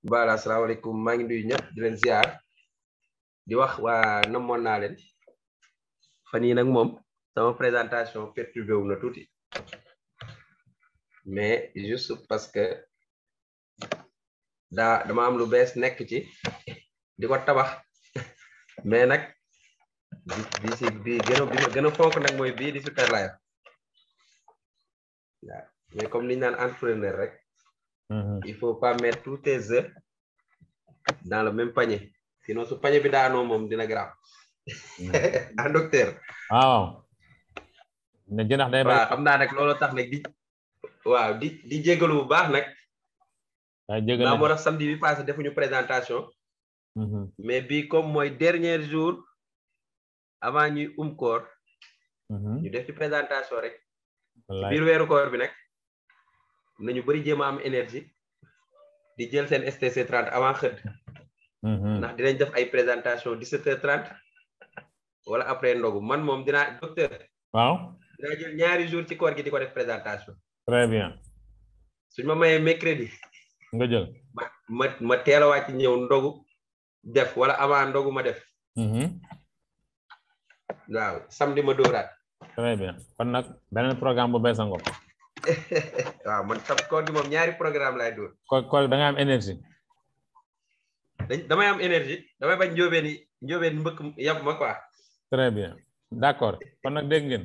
Voilà, asalaamaaleykum maa ngi nuyu ñëpp di leen ziar di wax waa namoon naa leen fan yii nag moom sama présentation perturbé wu na tuuti mais juste parce que dama am lu bees nekk ci di ko tabax mais nag bi si bi gën a fonk nag mooy bii di Superlife waaw mais comme li ñu naan entrepreneur rek. Il faut pas mettre tous tes œufs dans le même panier sinon su panier bi daanoo moom dina grave en docteur. waaw. ne jënax day waaw xam naa nag loolu tax nag di jégalu bu baax nag. waaw jégalu naa moo tax samedi bi passé defuñu présentation. mais bii comme mooy dernier jour avant ñuy koor. ñu def ci présentation rek. ci biir weeru koor bi nag. nañu bëri jéem a am énergie di jël seen STC30 avant xëdd ndax dinañ def ay présentation 17h30 wala après ndogu man moom dinaa docteur. waaw dinaa jël ñaari jour ci koor gi di ko def présentation. très bien. suñ ma mayee mercredi. nga jël ma teel a wàcc ñëw ndogu def wala avant ndogu ma def. waaw samedi ma dóoraat. très bien kon nag beneen programme bu bees a ngoog. waaw man tam koor gi moom ñaari programme lay dóor. koor da nga am énergie. damay am énergie damay bañ njóobeen mbëkk yab ma quoi. très bien d'accord kon nag dégg ngeen.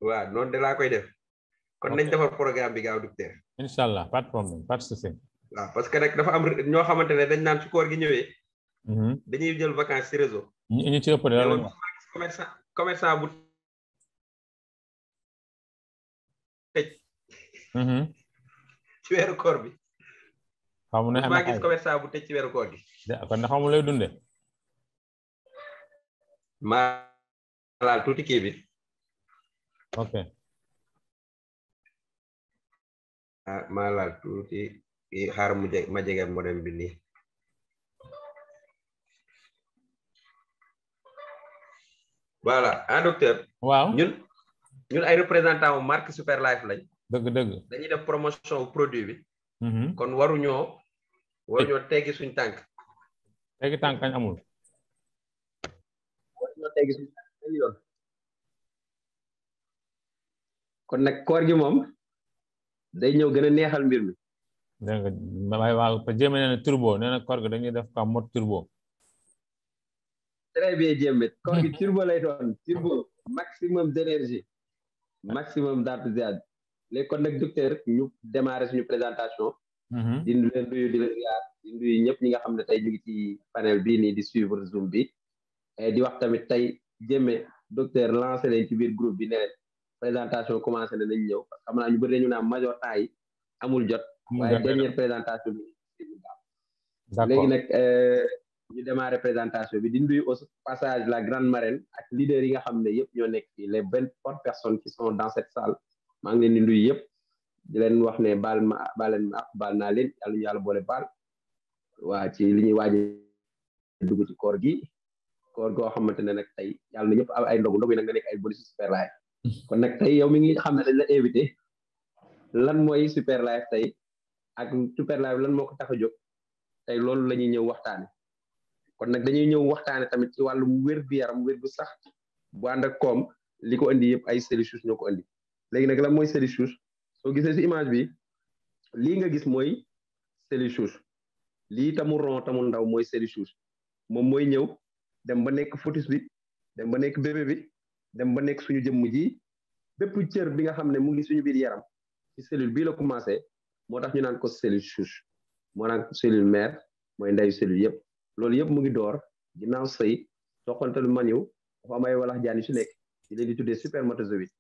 waaw noonu de laa koy def. kon nañ defar programme bi gaaw docteur. incha allah pas de problème pas de souci. waaw parce que rek dafa am ñoo xamante ne dañ naan su koor gi ñëwee. dañuy jël vacances ci réseau. ñu ci ëpp de loolu commerçant bu tëj. ci weeru koor bi. xamu ne maa gis commerçant bu tëj ci weeru koor gi. kon xamu lay dunde. maa laal tuuti kii bi. ok. maa laal tuuti xaar ma jege modem bi nii. voilà docteur. waaw ñun ay représentant wu marque Superlife lañ. dëgg. dañuy def promotion wu produit bi. kon waruñoo teggi suñ tànk. teggi tànk kañ amul. waruñoo teggi suñ tànk kañ yoon. kon nag koor gi moom day ñëw gën a neexal mbir mi. dégg nga waaw jéem nee na turbo nee na koor gi dañuy def ko mode turbo. très bien jéem koor gi turbo lay doon turbo maximum d'énergie maximum d'enthousiasme léegi kon nag docteur ñu démarrer suñu présentation. di leen nuyu di leen ziar di nuyu ñëpp ñi nga xam ne tey ñu ngi ci panel bii nii di suivre Zoom bi di wax tamit tey jéeme docteur lancé leen ci biir groupe bi ne leen présentation commencé na nañ ñëw parce que xam naa ñu bëri nañu naan major temps yi amul jot. waaye dernière présentation bi. léegi nag ñu démarrer présentation bi di nuyu au passage la grande marraine ak leader yi nga xam ne yëpp ñoo nekk fii les 24 personnes qui sont dans cette salle maa ngi leen di nuyu yëpp di leen wax ne baal naa leen yàlla ñu yàlla boole baal waa ci li ñuy waaje dugg ci koor goo xamante ne nag tey yàlla na ñëpp ay ndogu yi nag nga nekk ay bonus Superlife kon nag tey yow mi ngi xam ne dañ la invité lan mooy Superlife tey ak Superlife lan moo ko tax a jóg tey loolu la ñuy ñëw waxtaane kon nag dañuy ñëw waxtaane tamit ci wàllum wér-gu-yaram wér gu sax bu ànd ak koom li ko indi yëpp ay cellules ñoo ko indi léegi nag lan mooy cellule souche soo gisee ci image bi lii nga gis mooy cellule souche lii tamul rond tamul ndaw mooy cellule souche moom mooy ñëw dem ba nekk fœtus bi dem ba nekk bébé bi dem ba nekk suñu jëmm ji bépp cër bi nga xam ne mu ngi suñu biir yaram ci cellule bii la commencé moo tax ñu naan ko cellule souche moo naan cellule mère mooy ndeyu cellule yëpp loolu yëpp mu ngi door ginnaaw sëy soxantalu maniw dafa am ay walax jaan yu si nekk di leen di tuddee spermatozoïde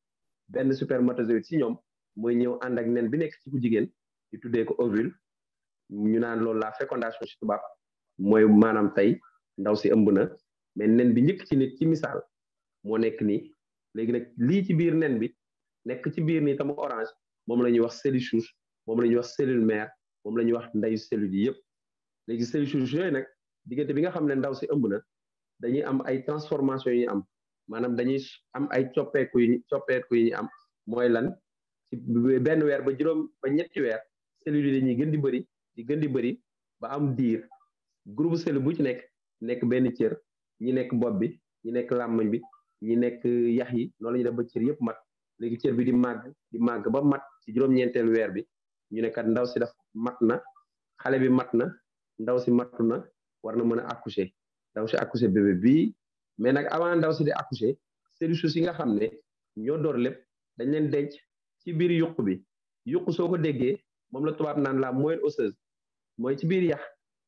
benn spermatozoïde si ñoom mooy ñëw ànd ak nen bi nekk ci ku jigéen di tuddee ko ovule ñu naan loolu la fécondation ci tubaab mooy maanaam tey ndaw si ëmb na mais nen bi njëkk ci nit ci misaal moo nekk nii léegi nag lii ci biir nen bi nekk ci biir nii tam orange moom la ñuy wax cellule souche moom la ñuy wax cellule mère moom la ñuy wax ndeyu cellule yi yëpp léegi cellule souche yooyu nag diggante bi nga xam ne ndaw si ëmb na dañuy am ay transformation yu ñu am maanaam dañuy am ay coppeeku yu ñu am mooy lan ci benn weer ba juróom ba ñetti weer cellules yi dañuy gën di bëri di gën di bëri ba am diir groupe cellule bu ci nekk benn cër ñi nekk bopp bi ñi nekk làmmañ bi ñi nekk yax yi noonu la ñuy def ba cër yëpp mat léegi cër bi di màgg ba mat ci juróom-ñeenteelu weer bi ñu ne kat ndaw si daf mat na xale bi mat na ndaw si matu na war na mën a accoucher ndaw si accoucher bébé bii mais nag avant ndaw si di accoucher cellules souches yi nga xam ne ñoo door lépp dañ leen denc ci biir yuq bi yuq soo ko déggee moom la tubaab naan la moelle osseuse mooy ci biir yax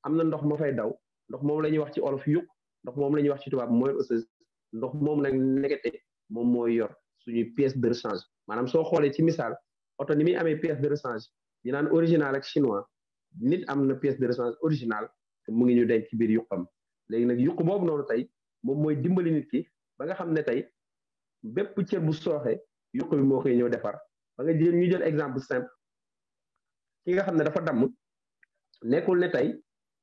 am na ndox ma fay daw ndox moom la ñuy wax ci olof yuq ndox moom la ñuy wax ci tubaab moelle osseuse ndox moom nag nekkete moom mooy yor suñuy pièce de rechange maanaam soo xoolee ci misaal oto ni muy amee pièce de rechange ñu naan original ak chinois nit am na pièce de rechange original te mu ngi ñu denc ci biir yuqam léegi nag yuq boobu noonu tey moom mooy dimbali nit ki ba nga xam ne tey bépp cër bu sooxe yuq bi moo koy ñëw defar ba nga jël ñu jël exemple simple ki nga xam ne dafa damm nekkul ne tey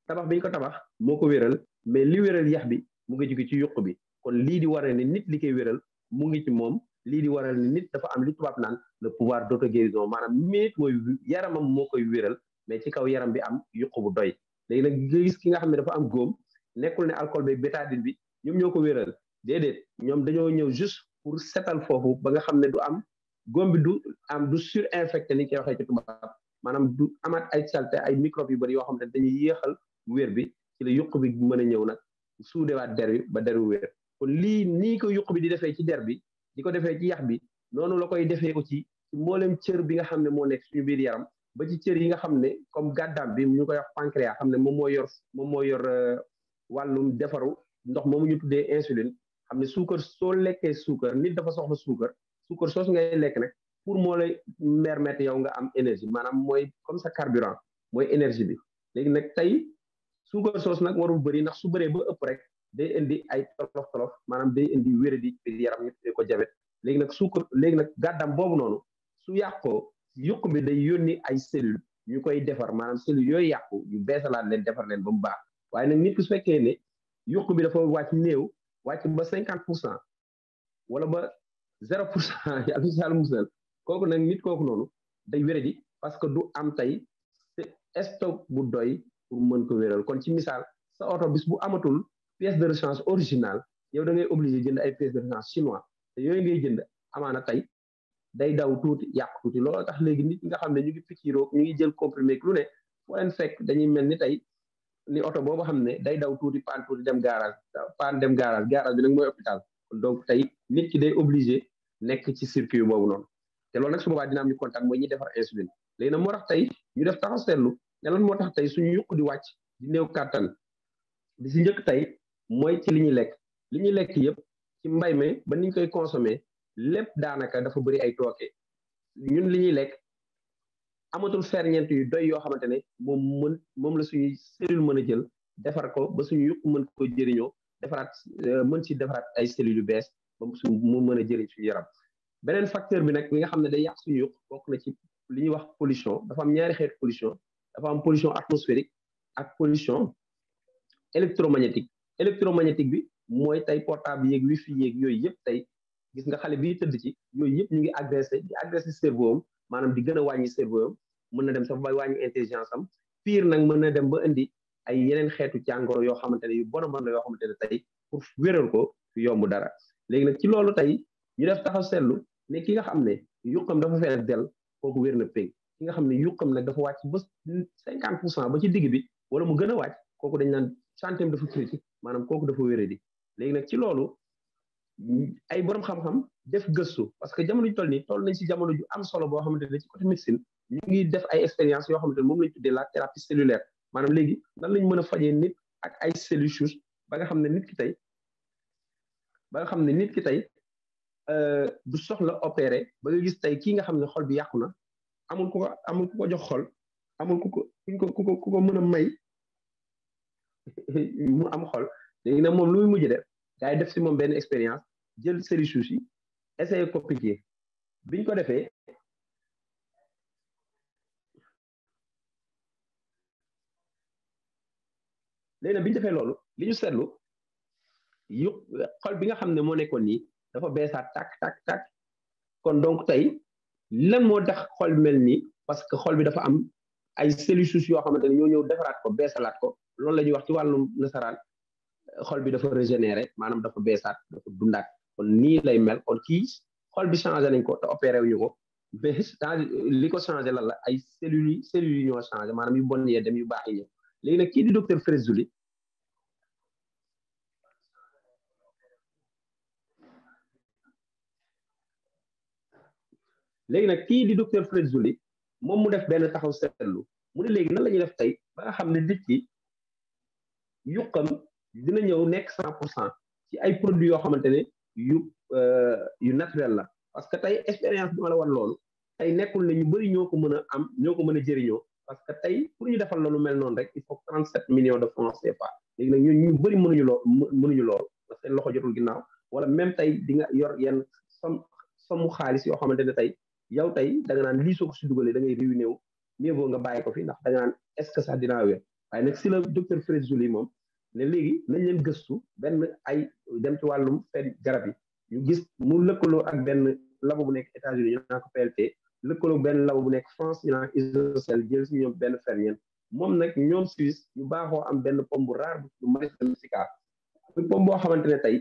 tabax bi ñu ko tabax moo ko wéral mais li wéral yax bi mu ngi jóge ci yuq bi kon lii di waral ne nit li koy wéral mu ngi ci moom lii di waral ne nit dafa am li tubaab naan le pouvoir d'auto-guérison maanaam nit mooy yaramam moo koy wéral mais ci kaw yaram bi am yuq bu doy léegi nag nga gis ki nga xam ne dafa am góom nekkul ne alcool bi bétadine bi ñoom ñoo ko wéral déedéet ñoom dañoo ñëw juste pour setal foofu ba nga xam ne du am góom bi du surinfecté ni koy waxee ci tubaab maanaam du amaat ay salte ay microbes yu bëri yoo xam ne dañuy yéexal wér bi ci la yuq bi mën a ñëw nag suudewaat der bi ba deru wér kon lii nii ko yuq bi di defee ci der bi di ko defee ci yax bi noonu la koy defee ko ci mboolem cër bi nga xam ne moo nekk suñu biir yaram ba ci cër yi nga xam ne comme gàddaam bi ñu koy wax pancréas xam ne moom moo yor wàllum defaru ndox moomu ñu tuddee insuline xam ne suukar soo lekkee suukar nit dafa soxla suukar soosu ngay lekk nag pour moo lay permettre yow nga am énergie maanaam mooy comme sa carburant mooy énergie bi léegi nag tey suukar soosu nag warul bëri ndax su bëree ba ëpp rek day indi ay tolof maanaam day indi wéradi ci yaram ñu tuddee ko jabet léegi nag gàddam boobu noonu su yàqoo yuq bi day yónni ay cellules ñu koy defar maanaam cellules yooyu yàqu ñu beesalaat leen defar leen ba mu baax waaye nag nit ku su fekkee ne yuq bi dafa wàcc néew wàcc ba 50% wala ba 0% yàlla si yàlla musal kooku nag nit kooku noonu day wéradi parce que du am tey stock bu doy pour mën ko wéral kon ci misaal sa oto bis bu amatul pièce de rechange originale yow da ngay obligé jënd ay pièces de rechange chinois te yooyu ngay jënd amaana tey day daw tuuti yàq tuuti loolu tax léegi nit ñi nga xam ne ñu ngi pikiiroo ñu ngi jël comprimé lu ne foo leen fekk dañuy mel ni tey ni oto boobu xam ne day daw tuuti paan tuuti dem garage garage bi nag mooy hôpital donc tey nit ki day obligé nekk ci circuit boobu noonu te loolu nag su boobaa dina am ñu kontaan mooy ñuy defar insuline léegi nag moo tax tey ñu def taxaw seetlu ne lan moo tax tey suñu yuq di wàcc di néew kàttan di si njëkk tey mooy ci li ñuy lekk yëpp ci mbay mi ba niñ koy consommer lépp daanaka dafa bëri ay tooke ñun li ñuy lekk amatul ferñeent yu doy yoo xamante ne moom la suñuy cellule mën a jël defar ko ba suñu yuq mën ko jëriñoo mën ci defaraat ay cellules yu bees ba mu mën a jëriñ suñu yaram beneen facteur bi nag bi nga xam ne day yàq suñu yuq bokk na ci li ñuy wax pollution dafa am ñaari xeetu pollution dafa am pollution atmosphérique ak pollution électromagnétique bi mooy tey portable yeeg wifi yeeg yooyu yëpp tey gis nga xale bi tëdd ci yooyu yëpp ñu ngi agressé cerveau am maanaam di gën a wàññi cerveau am mën na dem sax ba wàññi intelligence am pire nag mën na dem ba indi ay yeneen xeetu jàngoro yoo xamante ne yu bon la yoo xamante ne tey pour wéral ko yomb dara léegi nag ci loolu tey ñu def taxaw seetlu ne ki nga xam ne yuqam dafa fees del kooku wér na péng ki nga xam ne yuqam nag dafa wàcc ba 50% ba ci digg bi wala mu gën a wàcc kooku dañ naan santé dafa critique maanaam kooku dafa wéradi léegi nag ci loolu ay borom xam-xam def gëstu parce que jamono ju toll nañ ci jamono ju am solo boo xamante ne ci côté médecine ñu ngi def ay expérience yoo xamante ne moom lañ tuddee la thérapie cellulaire maanaam léegi nan lañ mën a fajee nit ak ay cellules souches ba nga xam ne nit ki tey du soxla opéré ba nga gis tey kii nga xam ne xol bi yàqu na amul ku ko jox xol amul ku ko mën a may mu am xol léegi nag moom lu muy mujj def gars yi def si moom benn expérience jël cellules souches yi essayé ko piquer biñ ko defee léegi nag biñu defee loolu li ñu seetlu xol bi nga xam ne moo nekkoon nii dafa beesaat tàkk kon donc tey lan moo tax xol mel nii parce que xol bi dafa am ay cellules souches yoo xamante ne ñoo ñëw defaraat ko beesalaat ko loolu la ñuy wax ci wàllum nasaraan xol bi dafa régénérer maanaam dafa beesaat dafa dundaat kon nii lay mel kon kii xol bi changé nañ ko te opéré wuñu ko mais li ko changé lan la ay cellules yi ñoo changé maanaam yu bon yee dem yu baax yi ñëw léegi nag kii di docteur Frézouli moom mu def benn taxaw seetlu mu ne léegi nan la ñuy def tey ba nga xam ne nit ki yuqam dina ñëw nekk 100% ci ay produits yoo xamante ne yu naturel la parce que tey expérience bi ma la wan loolu tey nekkul ne ñu bëri ñoo ko mën a am ñoo ko mën a jëriñoo parce que tey pour ñu defal loolu mel noonu rek il faut 37 millions de francs CFA léegi nag ñun ñu bëri mënuñu loolu parce que seen loxo jotul ginnaaw wala même tey di nga yor yenn somu xaalis yoo xamante ne tey yow tey da nga naan lii soo ko si dugalee da ngay ruiné wu mieux vaut nga bàyyi ko fi ndax da nga naan est-ce que sax dinaa wér waaye nag si la docteur Frézouli moom ne léegi nañ leen gëstu benn ay dem ci wàllum fenn garab yi ñu gis mu lëkkaloo ak benn labo bu nekk États-Unis ñu naan ko PLT lëkkaloo benn labo bu nekk France ñu naan Isocel jël si ñoom benn ferñeent moom nag ñoom Suisse ñu baaxoo am benn pomme bu rare bu Major Abdoulaye muy pomme boo xamante ne tey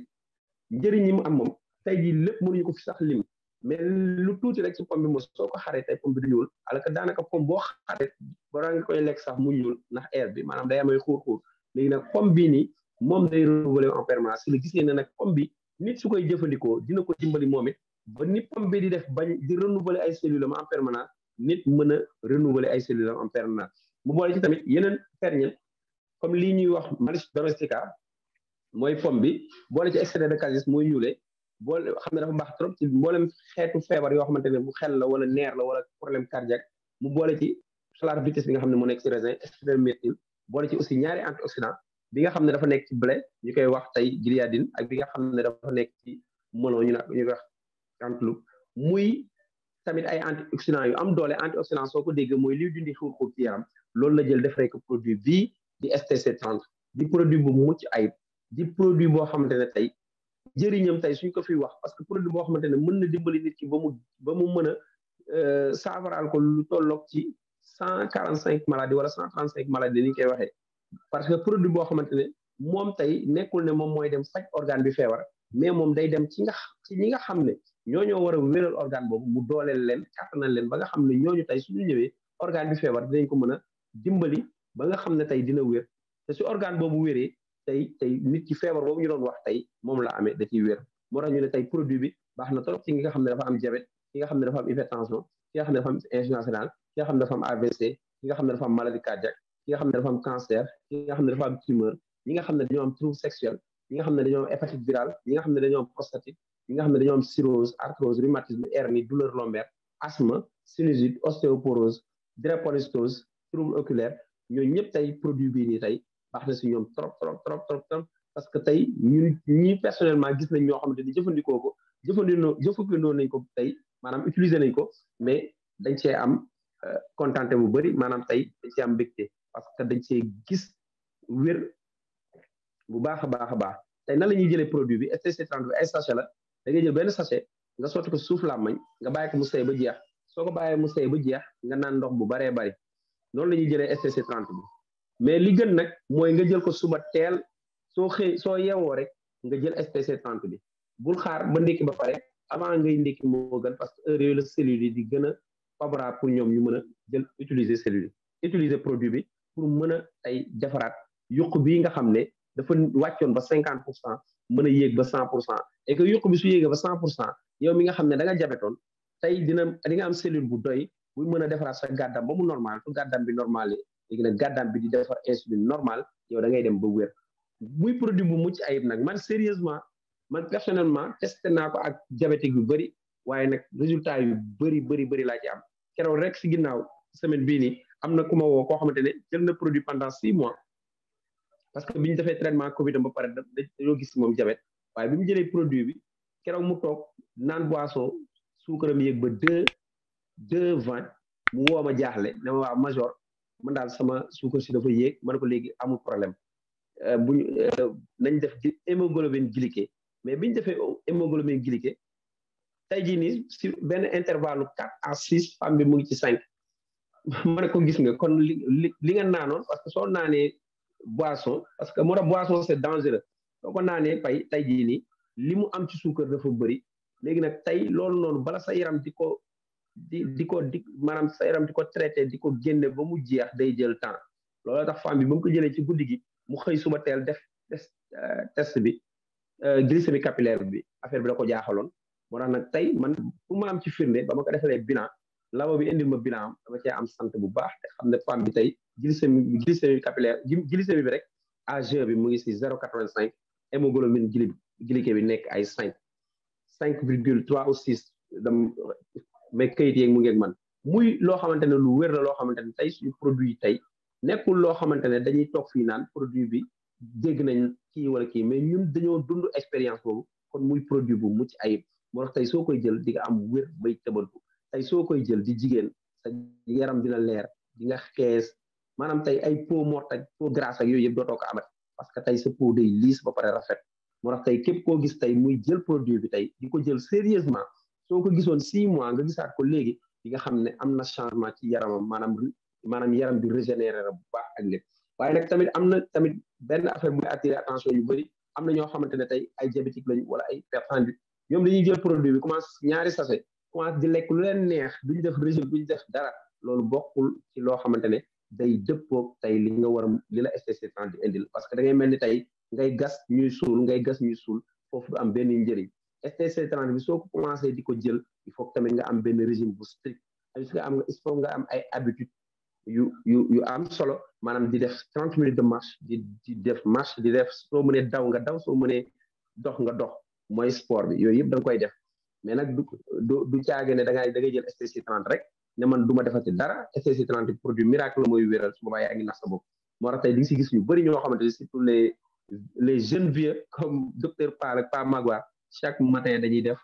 njëriñ ñi mu am moom tey jii lépp mënuñu ko fi sax lim mais lu tuuti rek ci pomme bi mos soo ko xaree tey pomme bi du ñuul alors que daanaka pomme boo xaree balaa nga koy lekk sax mu ñuul ndax air bi maanaam day amay xuur-xuur léegi nag pomme bii nii moom day renouveler en permanence si la gisee ne nag pomme bi nit su koy jëfandikoo dina ko dimbali moom it ba ni pomme bi di def bañ di renouveler ay cellules am en permanence nit mën a renouveler ay cellules am en permanence mu boole ci tamit yeneen ferñeent comme lii ñuy wax Malis domestica mooy pomme bi boole ci extrait de cassis mooy ñuulee boole xam ne dafa baax trop ci mboolem xeetu feebar yoo xamante ne bu xel la wala neer la wala problème cardiaque mu boole ci solar vitis bi nga xam ne moo nekk ci raisin extrémethyle boole ci aussi ñaari antioxydant bi nga xam ne dafa nekk ci blé ñu koy wax tey gliadine ak bi nga xam ne dafa nekk ci melon ñu koy wax cantaloupe muy tamit ay antioxydant yu am doole antioxydant soo ko dégg mooy liy dindi xuur-xuur ci yaram loolu la jël defaree ko produit bii di STC30 di produit bu mucc ayib di produit boo xamante ne tey jëriñam tey suñ ko fiy wax parce que produit boo xamante ne mën na dimbali nit ki ba mu mën a saafaraal ko lu tolloog ci 145 maladies wala 135 maladies ni ñu koy waxee parce que produit boo xamante ne moom tey nekkul ne moom mooy dem faj organe bi feebar mais moom day dem ci ñi nga xam ne ñoo war a wéral organe boobu mu dooleel leen kàttanal leen ba nga xam ne ñooñu tey suñu ñëwee organe bi feebar dinañ ko mën a dimbali ba nga xam ne tey dina wér te su organe boobu wéree tey nit ki feebar boobu ñu doon wax tey moom la amee da ciy wér moo tax ñu ne tey produit bi baax na trop ci nga xam ne dafa am diabète ki nga xam ne dafa am hypertension ki nga xam ne dafa am insuffisance rénale ki nga xam ne dafa am AVC ki nga xam ne dafa am maladie cardiaque ki nga xam ne dafa am cancer ki nga xam ne dafa am tumeur ñi nga xam ne dañoo am trouble sexuel ñi nga xam ne dañoo am hépatite virale ñi nga xam ne dañoo am prostatite ñi nga xam ne dañoo am cirrhose arthrose rhumatisme hernie douleur lombaire asthme sinusite ostéoporose drépanocytose trouble oculaire ñooñu ñëpp tey produit bii nii tey baax na si ñoom trop parce que tey ñi personnellement gis nañ ñoo xamante ni jëfandikoo ko jëfandikoo nañ ko tey maanaam utiliser nañ ko mais dañ cee am contenté bu bëri maanaam tey dañ cee am mbégte parce que dañ cee gis wér bu baax a baax tey nan la ñuy jëlee produit bi STC30 bi ay sachet la da ngay jël benn sachet nga sotti ko suuf làmmañ nga bàyyi ko mu sey ba jeex soo ko bàyyee mu sey ba jeex nga naan ndox bu baree bari noonu la ñuy jëlee STC30 bi mais li gën nag mooy nga jël ko suba teel soo yeewoo rek nga jël STC30 bi bul xaar ba ndékki ba pare avant ngay ndékki moo gën parce que heure yooyu la cellules yi di gën a favorable pour ñoom ñu mën a jël utiliser produit bi pour mën a ay defaraat yuq bii nga xam ne dafa wàccoon ba 50% mën a yéeg ba 100% et que yuq bi su yéegee ba 100% yow mi nga xam ne da nga jabetoon tey di nga am cellule bu doy buy mën a defaraat sa gàddam ba mu normal fu gàddam bi normal léegi nag gàddam bi di defar insuline normal yow da ngay dem ba wér muy produit bu mucc ayib nag man sérieusement man personnellement testé naa ko ak diabétique yu bëri waaye nag résultat yu bëri laa ci am keroog rek si ginnaaw semaine bii nii am na ku ma woo koo xamante ne jël na produit pendant 6 mois parce que bi ñu defee traitement Covid ba pare dañoo gis moom diabète waaye bi mu jëlee produit bi keroog mu toog naan boisson suukaram yéeg ba 2,20 mu woo ma jaaxle ne ma waa major man daal sama suukar si dafa yéeg ma ne ko léegi amul problème nañ def hémoglobine glyquée mais bi ñu defee hémoglobine glyquée tey jii nii si benn intervalle 4 à 6 femme bi mu ngi ci 5 ma ne ko gis nga kon li nga naanoon parce que soo naanee boisson parce que moo tax boisson c'est dangereux soo ko naanee tey jii nii li mu am ci suukar dafa bëri léegi nag tey loolu noonu bala sa yaram di maanaam sa yaram di ko traité di ko génne ba mu jeex day jël temps loolu tax femme bi ba mu ko jëlee ci guddi gi mu xëy suba teel def test bi glycémie capillaire bi affaire bi da ko jaaxaloon moo tax nag tey man pour ma am ci firnde ba ma ko defalee bilan labo bi indil ma bilan am dama cee am sant bu baax te xam ne femme bi tey glycémie capillaire glycémie bi rek AG bi mu ngi si 0,85 hémoglobine glycée bi nekk ay 5,3 ou 6 mais kayit yeeg mu ngeeg man muy loo xamante ne lu wér la loo xamante ne tey suñu produit tey nekkul loo xamante ne dañuy toog fii naan produit bi dégg nañ kii wala kii mais ñun dañoo dund expérience boobu kon muy produit bu mucc ayib moo tax tey soo koy jël di nga am wér bay tëbantu tey soo koy jël di jigéen sa yaram dina leer di nga xees maanaam tey ay peau morte ak peau grasse ak yooyu yëpp dootoo ko amati parce que tey sa peau day liis ba pare rafet moo tax tey képp koo gis tey muy jël produit bi tey di ko jël sérieusement soo ko gisoon 6 mois nga gisaat ko léegi di nga xam ne am na changement ci yaramam maanaam yaram bi régénéré bu baax ak lépp waaye nag tamit am na tamit benn affaire bu muy attiré attention yu bëri am na ñoo xamante ne tey ay diabétique lañu wala ay hypertendu ñoom dañuy jël produit bi commence ñaari sachet commence di lekk lu leen neex duñu def régime duñu def dara loolu bokkul ci loo xamante ne day dëppoog tey li nga war a li la STC30 di indil parce que da ngay mel ni tey ngay gas ñuy suul foofu du am benn njëriñ STC30 bi soo ko commencé di ko jël il faut tamit nga am benn régime bu strict il faut nga am ay habitude yu am solo maanaam di def 30 minutes de marche di def marche di def soo mënee daw nga daw soo mënee dox nga dox mooy sport bi yooyu yëpp da nga koy def mais nag du caage ne da ngay jël STC30 rek ne man du ma defati dara STC30 produit miracle la mooy wéral su boobaa yaa ngi nax sa bopp moo tax tey di nga si gis ñu bëri ñoo xamante ne surtout les jeunes vieux comme docteur Pal ak Pa Magua chaque matin dañuy def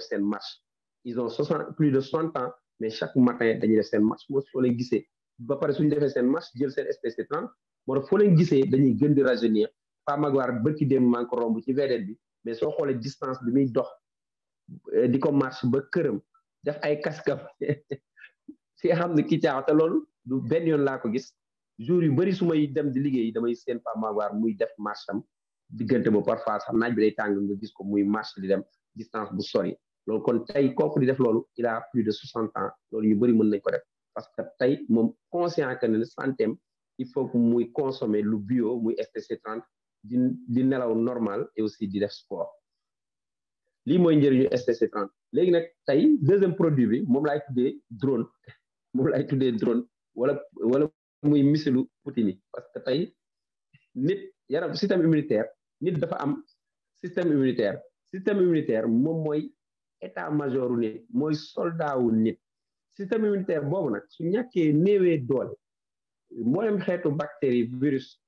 seen marche ils ont plus de 60 ans mais chaque matin dañuy def seen marche moo soo leen gisee ba pare suñu defee seen marche jël seen STC30 moo tax foo leen gisee dañuy gën di rajeunir Pa Magua bërki dem maa ngi ko romb ci VDN bi mais soo xoolee distance bi muy dox di ko marche ba këram def ay kaskam si nga xam ne kii caax te loolu du benn yoon laa ko gis jour yu bëri su may dem di liggéey damay seen Pa Magua muy def marche am diggante ba parfois sax naaj bi day tàng nga gis ko muy marche di dem distance bu sori loolu kon tey kooku di def loolu il a plus de 60 ans loolu ñu bëri mën nañ ko def parce que tey moom conscient que ne santéem il faut que muy consommer lu bio muy STC30 di nelaw normal et aussi di def sport lii mooy njëriñu STC30 léegi nag tey deuxième produit bi moom laay tuddee drone wala muy misilu Poutine parce que tey nit yaram système immunitaire nit dafa am système immunitaire moom mooy état majoru nit mooy soldat wu nit système immunitaire boobu nag su ñàkkee néewee doole mboolem xeetu bactérie virus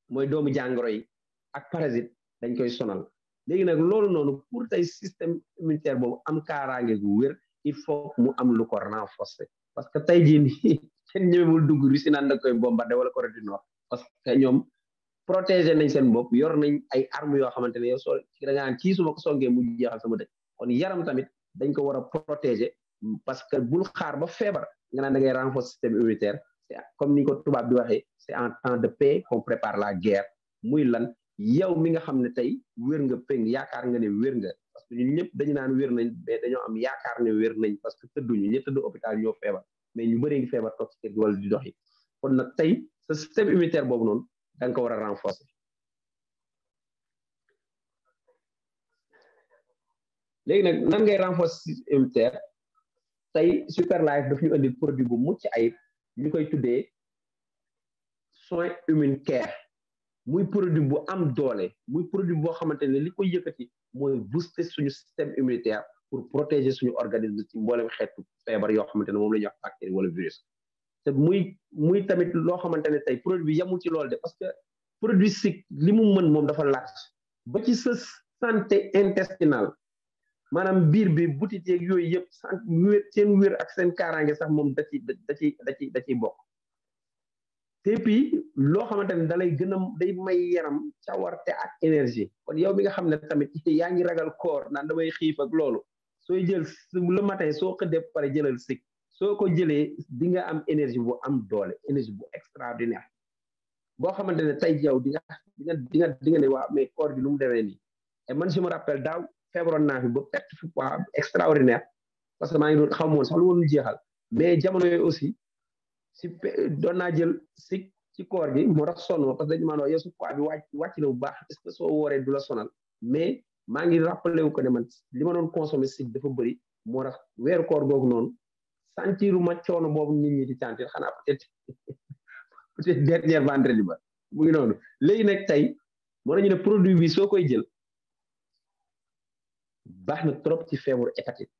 mooy doomu jàngoro yi ak parasite dañ koy sonal léegi nag loolu noonu pour tey système immunitaire boobu am kaaraange gu wér il faut mu am lu ko renforcer parce que tey jii nii kenn ñëwewul dugg Russie naan da koy bombardé wala Corée du Nord parce que ñoom protéger nañ seen bopp yor nañ ay armes yoo xamante ne yow soo da nga naan kii su ma ko songee mu jeexal sama dëkk kon yaram tamit dañ ko war a protéger parce que bul xaar ba feebar nga naan da ngay renforcer système immunitaire c'est comme ni ko tubaab di waxee c'est en temps de paix qu'on prépare la guerre muy lan yow mi nga xam ne tey wér nga péng yaakaar nga ne wér nga parce que ñun ñëpp dañu naan wér nañ mais dañoo am yaakaar ne wér nañ parce que tëdduñu ñi tëdd hôpital ñoo feebar mais ñu bëree ngi feebar toog ci kër gi wala di doxi kon nag tey sa système immunitaire boobu noonu da nga ko war a renforcer léegi nag nan ngay renforcer système immunitaire tey Superlife daf ñu indil produit bu mucc ayib ñu koy tuddee soin immune care muy produit bu am doole muy produit boo xamante ne li koy yëkkati mooy booster suñu système immunitaire pour protéger suñu organisme ci mboolem xeetu feebar yoo xamante ne moom la ñuy wax bactérie wala virus te muy tamit loo xamante ne tey produit bi yemul ci loolu de parce que produit SIC li mu mën moom dafa large ba ci sa santé intestinale maanaam biir bi butit yeeg yooyu yëpp seen wér ak seen kaaraange sax moom da ciy bokk te puis loo xamante ne dalay gën a day may yaram cawarte ak énergie kon yow mi nga xam ne tamit yaa ngi ragal koor naan damay xiif ak loolu sooy jël le matin soo xëddee pare jëlal SIC soo ko jëlee di nga am énergie bu am doole énergie bu extraordinaire boo xamante ne tey yow di nga ne waa mais koor gi lu mu demee nii et man je me rappelle daaw feebaroon naa fi ba perte fi poids extraordinaire parce que maa ngi doon xaw moon sax lu woon jeexal mais jamono yooyu aussi si doon naa jël ci koor gi moo tax sonn parce que dañu maa yow su poids bi wàcc na bu baax est-ce que soo wooree du la sonal mais maa ngi rappelé wu ko ne man li ma doon consommé si dafa bëri moo tax weeru koor googu noonu sentiru ma coono boobu nit ñi di sentir xanaa peut-être dernier vendredi ba mu ngi noonu léegi nag tey moo nañu ne produit bi soo koy jël baax na trop ci feebaru hépatite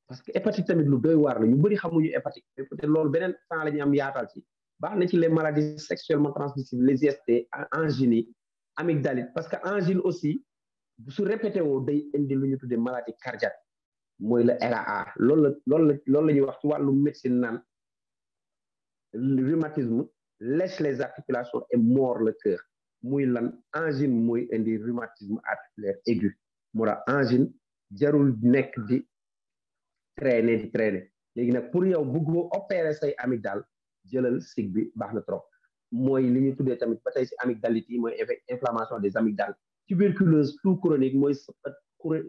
parce que hépatite tamit lu doy waar la ñu bëri xamuñu hépatite mais peut-être loolu beneen temps la ñu am yaatal ci baax na ci les maladies sexuellement transmissibles les IST angine amygdalite parce que angine aussi su répété woo day indi lu ñu tuddee maladie cardiaque mooy la RAA loolu la ñuy wax ci wàllu médecine naan rhumatisme lèche les articulations et mord le cœur muy lan angine mooy indi rhumatisme articulaire aigu moo tax angine jarul nekk di traîner léegi nag pour yow bëggoo opérer say amygdale jëlal SIC bi baax na trop mooy li ñu tuddee tamit ba tey si amygdalite yi mooy inflammation des amygdales tuberculose tout chronique mooy sëqat xuret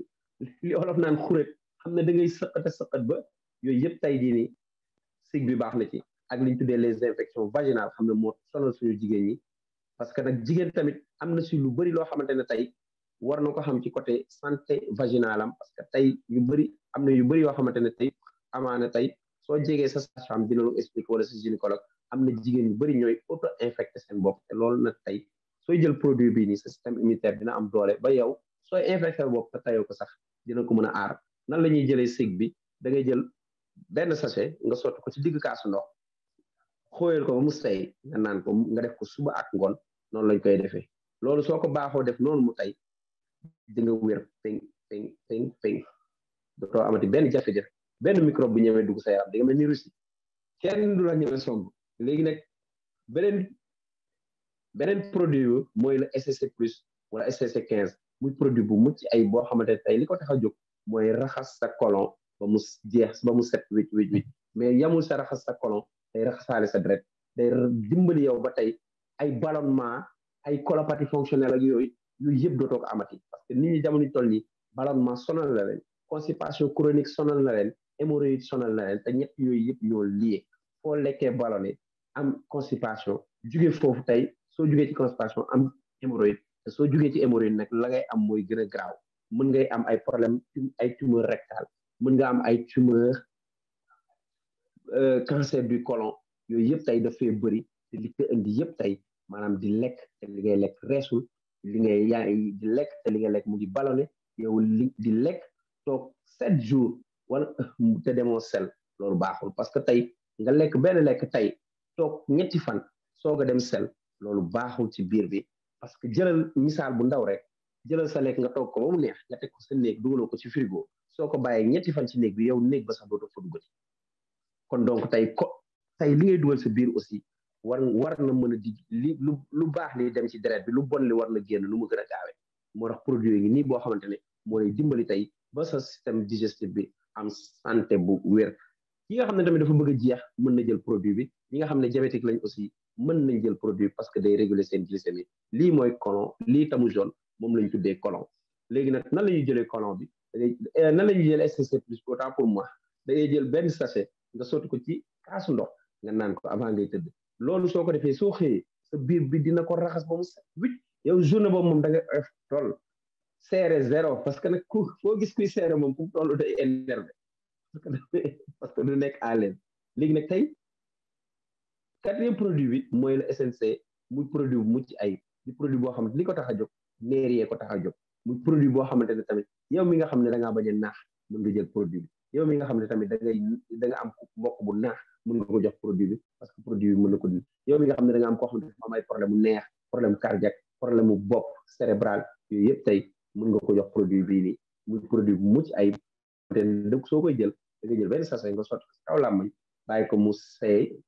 li olof naan xuret xam ne da ngay sëqat ba yooyu yëpp tey jii nii SIC bi baax na ci ak li ñu tuddee les infections vaginales xam ne moo sonal suñu jigéen ñi parce que nag jigéen tamit am na si lu bëri loo xamante ne tey war na ko xam ci côté santé vaginale am parce que tey yu bëri am na yu bëri yoo xamante ne tey amaana tey soo jegee sa sage-femme dina lu expliquer wala sa gynécologue am na jigéen yu bëri ñooy auto infecté seen bopp te loolu nag tey sooy jël produit bii nii sa système immunitaire dina am doole ba yow sooy infecté bopp te tayoo ko sax dina ko mën a aar nan la ñuy jëlee SIC bi da ngay jël benn sachet nga sotti ko ci digg kaasu ndox xóoyal ko ba mu sey nga naan ko nga def ko suba ak ngoon noonu lañ koy defee loolu soo ko baaxoo def noonu mu tey di nga wér peng dootoo amati benn jafe-jafe benn microbe bu ñëwee dugg sa yaram di nga mel ni Russie kenn du la ñëwee somb léegi nag beneen produit yu mooy la STC plus wala STC15 muy produit bu mucc ay boo xamante ne tey li ko tax a jóg mooy raxas sa colon ba mu jeex ba mu set wicc mais yamul sa raxas sa colon day raxasaale sa deret day dimbali yow ba tey ay ballonnement ay colopathie fonctionnelle ak yooyu yëpp dootoo ko amati parce que nit ñi jamono toll nii ballonnement sonal na leen constipation chronique sonal na leen hémorroïde sonal na leen te ñett yooyu yëpp ñoo lié foo lekkee ballonné am constipation jugee foofu tey soo jugee ci constipation am hémorroïde te soo jugee ci hémorroïde nag la ngay am mooy gën a graaw mën ngay am ay problème ay tumeur rectal mën nga am ay tumeur cancer du côlon yooyu yëpp tey dafay bëri te li ko indi yëpp tey maanaam di lekk te li ngay lekk reesul di lekk te li ngay lekk mu ngi ballonné yow di lekk toog 7 jours wala te demoo sel loolu baaxul parce que tey nga lekk benn lekk tey toog ñetti fan soog a dem sel loolu baaxul ci biir bi parce que jëlal misaal bu ndaw rek jëlal sa lekk nga toog ko ba mu neex nga teg ko sa néeg dugaloo ko ci frigo soo ko bàyyee ñetti fan ci néeg bi yow néeg ba sax dootoo fa duggati kon donc tey li ngay dugal sa biir aussi war na mën a di lu baax li dem ci deret bi lu bon li war na génn lu mu gën a gaawee moo tax produit yi nii boo xamante ne moo lay dimbali tey ba sa système digestif bi am santé bu wér ki nga xam ne tamit dafa bëgg a jeex mën na jël produit bi ñi nga xam ne diabétique lañ aussi mën nañ jël produit parce que day réguler seen glycémie lii mooy colon lii tamu jaune moom lañ tuddee colon léegi nag nan la ñuy jëlee colon bi nan la ñuy jëlee STC plus autant pour moi da ngay jël benn sachet nga sotti ko ci kaasu ndox nga naan ko avant ngay tëdd loolu soo ko defee soo xëyee sa biir bi dina ko raxas ba mu set wicc yow journée boobu moom da nga toll seere zéro parce que nag foo gis kuy seere moom fu mu toll day énervé parce que du nekk à l'aise léegi nag tey quatrième produit bi mooy la SNC muy produit bu mucc ay di produit boo xamante li ko tax a jóg neer yee ko tax a jóg muy produit boo xamante ne tamit yow mi nga xam ne da ngaa bañ a naax mën nga jël produit bi yow mi nga xam ne tamit da nga am mbokk bu naax mën nga ko jox produit bi parce que produit bi mën na ko di yow mi nga xam ne da nga am koo xam ne dafa am ay problème mu neex problème cardiaque problème mu bopp cérébral yooyu yëpp tey mën nga ko jox produit bii nii muy produit bu mucc ay te donc soo koy jël da nga jël benn sachet nga sotti ko si kaw làmmañ bàyyi ko mu seey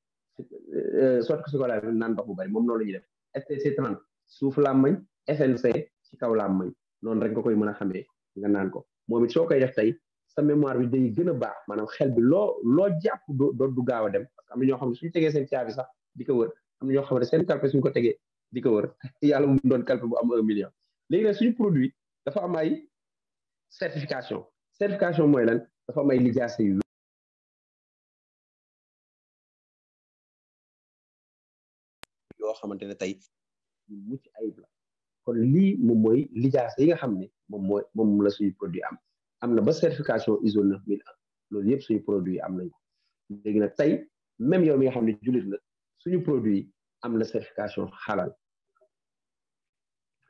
sotti ko si kaw làmmañ naan ndox bu bari moom noonu la ñuy def STC30 suuf làmmañ SNC ci kaw làmmañ noonu rek nga koy mën a xamee nga naan ko moom it soo koy def tey sa mémoire bi day gën a baax maanaam xel bi loo jàpp du gaaw a dem parce que am na ñoo xam ne suñu tegee seen caabi sax di ko wër am na ñoo xam ne seen calpe suñu ko tegee di ko wër yàlla mu doon calpe bu am 1 million léegi nag suñu produit dafa am ay certification mooy lan dafa am ay lijaasa yu yoo xamante ne tey yu mucc ayib la kon lii moom mooy lijaasa yi nga xam ne moom la suñu produit am na ba certification ISO 9001 loolu yëpp suñu produit am nañ ko léegi nag tey même yow mi nga xam ne jullit la suñu produit am na certification halal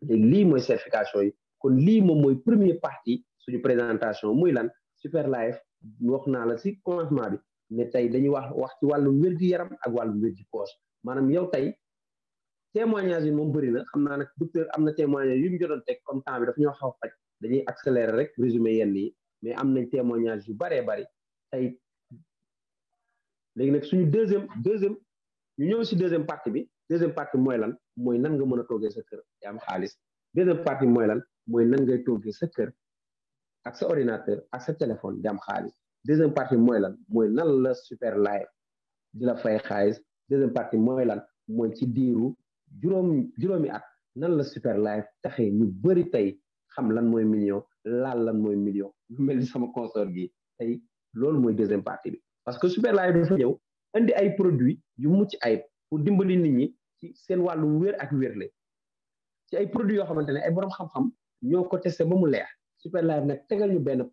léegi lii mooy certification yi kon lii moom mooy première partie suñu présentation muy lan Superlife wax naa la si commencement bi ne tey dañuy wax ci wàllum wér-gu-yaram ak wàllum wér-gu-poche maanaam yow tey témoignage yi moom bëri na xam naa nag docteur am na témoignage yu mu jotoon teg comme temps bi dafa ñoo xaw a faj dañuy accélérer rek résumé yenn yi mais am nañ témoignage yu bëree bëri tey léegi nag suñu deuxième ñu ñëw si deuxième partie mooy lan mooy nan nga mën a toogee sa kër te am xaalis deuxième partie mooy lan mooy nan ngay toogee sa kër ak sa ordinateur ak sa téléphone di am xaalis deuxième partie mooy lan mooy nan la Superlife di la fay xaalis deuxième partie mooy lan mooy ci diiru juróomi at nan la Superlife taxee ñu bëri tey xam lan mooy million laal lan mooy million lu mel ni sama consort gi tey loolu mooy deuxième partie bi parce que Superlife dafa ñëw indi ay produits yu mucc ayib pour dimbali nit ñi ci seen wàllu wér ak wérle ci ay produits yoo xamante ne ay borom xam-xam ñoo ko testé ba mu leer Superlife nag tegal ñu benn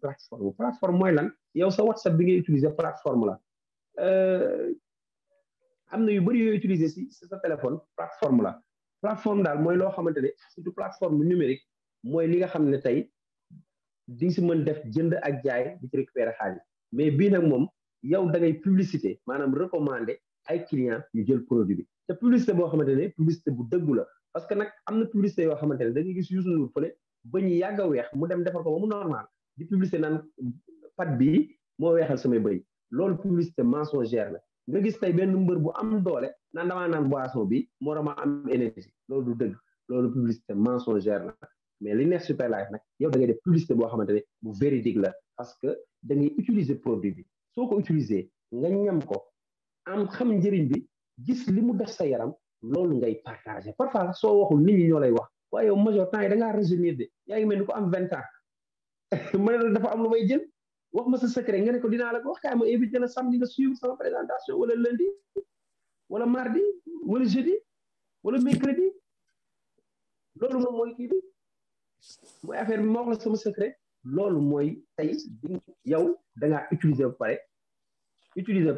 plateforme mooy lan yow sa WhatsApp bi ngay utiliser plateforme la am na yu bëri yooyu utiliser si sa téléphone plateforme daal mooy loo xamante ne surtout plateforme numérique mooy li nga xam ne tey di nga si mën def jënd ak jaay di ci récupérer xaalis mais bii nag moom yow da ngay publicité maanaam recommander ay clients ñu jël produit bi te publicité boo xamante ne publicité bu dëggu la parce que nag am na publicité yoo xamante ne da ngay gis Youssou Ndour fële ba ñu yàgg a weex mu dem defar ko ba mu normal di publicité naan pat bii moo weexal samay bëy loolu publicité mensongère la nga gis tey benn mbër bu am doole naan damaa naan boisson bi moo dama am énergie loolu du dëgg loolu publicité mensongère la mais li neex Superlife nag yow da ngay def publicité boo xamante ne bu véridique la parce que da ngay utiliser produit bi soo ko utiliser nga ñam ko am xam njëriñ bi gis li mu def sa yaram loolu ngay partager parfois soo waxul nit ñi ñoo lay wax waaye yow major temps yi da ngaa rajeunir de yaa ngi mel ni ko am 20 ans ma ne la dafa am lu may jël wax ma sa secret nga ne ko dinaa la ko wax kaay ma invité la samedi nga suivre sama présentation wala lundi wala mardi wala jeudi wala mercredi loolu moom mooy kii bi mooy affaire bi ma wax la sama secret loolu mooy tey yow da ngaa utiliser ba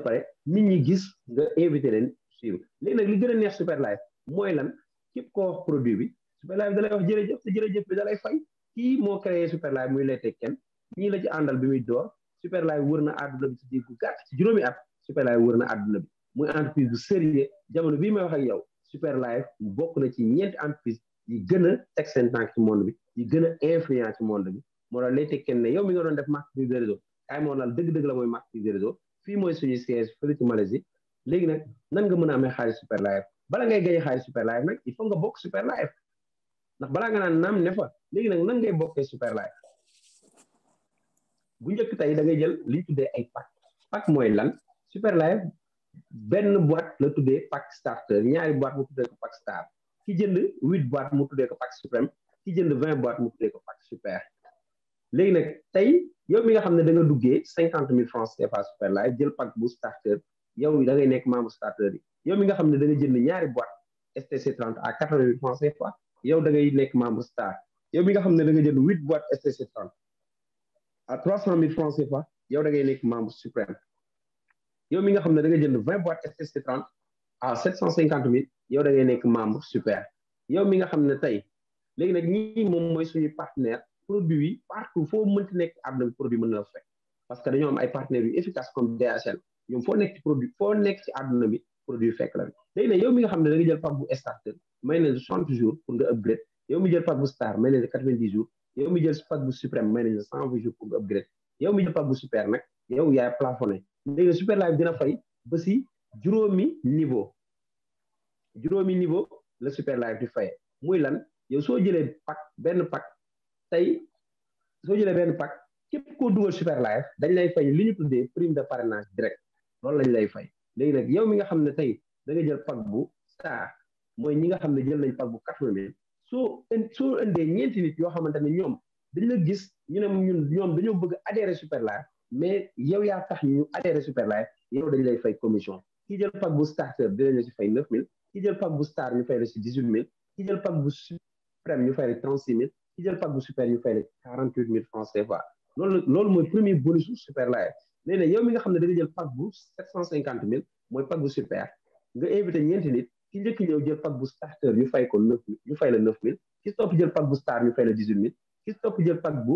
pare nit ñi gis nga invité leen suivre léegi nag li gën a neex Superlife mooy lan képp koo wax produit bi Superlife da lay wax jërëjëf te jërëjëf bi da lay fay kii moo créé Superlife muy lay teg kenn ñii la ci àndal bi muy door Superlife wër na àdduna bi ci diir bu gàtt ci juróomi at Superlife wër na àdduna bi muy entreprise bu sérieux jamono bii may wax ak yow Superlife bokk na ci ñeenti entreprise yi gën a teg seen tànk ci monde bi yi gën a influence ci monde bi moo tax lay teg kenn ne yow mi nga doon def marketing de réseau kaay moo naan dëgg-dëgg la mooy marketing de réseau fii mooy suñu siège fële ci Malaisie léegi nag nan nga mën a amee xaalis Superlife bala ngay gañe xaalis Superlife nag il faut nga bokk Superlife ndax balaa nga naan naam ne fa léegi nag nan ngay bokkee Superlife bu njëkk tey da ngay jël li ñu tuddee ay pack mooy lan Superlife benn boîte la tuddee pack starter ñaari boîte mu tuddee ko pack star ki jënd 8 boîte mu tuddee ko pack suprême ki jënd 20 boîte mu tuddee ko pack super léegi nag tey yow mi nga xam ne da nga duggee 50 000 francs CFA Superlife jël pack bu starter yow da ngay nekk membre starter yi yow mi nga xam ne da nga jënd ñaari boîte STC30 à 80 000 francs CFA yow da ngay nekk membre star yow mi nga xam ne da nga jënd 8 boîte STC30 à 300 000 francs CFA yow da ngay nekk membre suprême yow mi nga xam ne da nga jënd 20 boîtes STC30 à 750 000 yow da ngay nekk membre super yow mi nga xam ne tey léegi nag ñii moom mooy suñu partenaire produit yi partout foo mënti nekk àdduna bi produit mën na la fekk parce que dañoo am ay partenaires yu efficace comme DHL ñoom foo nekk ci produit foo nekk ci àdduna bi produit fekk la léegi nag yow mi nga xam ne da nga jël pack bu starter may leen 60 jours pour nga upgrade yow mi jël pack bu star may leen 90 jours yow mi jël pack bu suprême may leen 120 jours pour nga upgrade yow mi jël pack bu super nag yow yaay plafonné léegi Superlife dina fay ba si juróomi niveau la Superlife di fayee muy lan yow soo jëlee pack benn pack tey soo jëlee benn pack képp koo dugal Superlife dañ lay fay li ñu tuddee prime de parrainage direct loolu lañ lay fay léegi nag yow mi nga xam ne tey da nga jël pack bu star mooy ñi nga xam ne jël nañ pack bu 80 000 soo indee ñeenti nit yoo xamante ne ñoom dañ la gis ñu ne ñoom dañoo bëgg adhérer Superlife mais yow yaa tax ñu adhérer Superlife yow dañ lay fay commission ki jël pack bu starter dinañ la si fay 9 000 ki jël pack bu star ñu fay la si 18 000 ki jël pack bu suprême ñu fay la 36 000 ki jël pack bu super ñu fay la 48 000 francs CFA loolu mooy premier bonus su Superlife léegi nag yow mi nga xam ne da nga jël pack bu 750 000 mooy pack bu super nga invité ñeenti nit ki njëkk ñëw jël pack bu starter ñu fay ko 9 000 ñu fay la 9 000 ki topp jël pack bu star ñu fay la 18 000 ki topp jël pack bu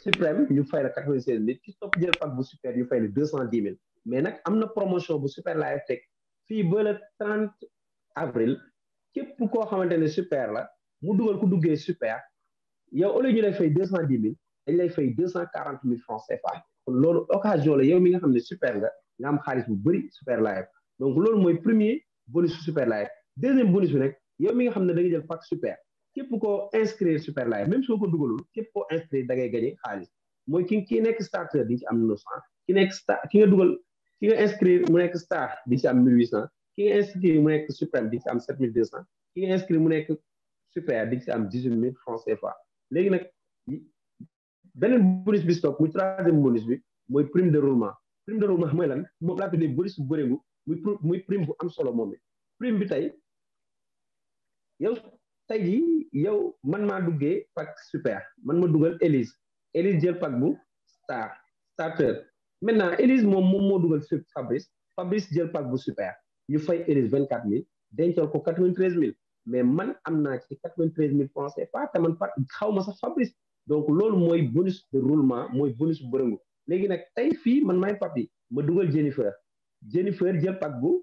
suprême ñu fay la 96 000 ki topp jël pack bu super ñu fay la 210 000 mais nag am na promotion bu Superlife teg fii ba le 30 avril képp koo xamante ne super la mu dugal ku duggee super yow au lieu ñu lay fay 210 000 dañ lay fay 240 000 francs CFA kon loolu occasion la yow mi nga xam ne super nga am xaalis bu bëri Superlife donc loolu mooy premier bonus Superlife deuxième bonus bi nag yow mi nga xam ne da nga jël pack super képp koo inscrire Superlife même soo ko dugalul képp koo inscrire da ngay gagné xaalis mooy ki nekk starter di ci am 900 ki nekk star ki nga inscrire mu nekk star di ci am 1800 ki nga inscrire mu nekk suprême di ci am 7200 ki nga inscrire mu nekk super di ci am 18 000 francs CFA léegi nag beneen bonus bi stop muy troisième bonus bi mooy prime de roulement mooy lan moom laa tuddee bonus bu bëriwu muy prime bu am solo moom prime bi tey jii yow man maa duggee pack super man ma dugal Élise jël pack bu starter maintenant Élise moom moo dugal Fabrice jël pack bu super ñu fay Élise 24 000 dencal ko 93 000 mais man am naa ci 93 000 francs CFA te man xaw ma sax Fabrice donc loolu mooy bonus de roulement mooy bonus bu bërëngu léegi nag tey fii man maay papi ma dugal Jennifer jël pack bu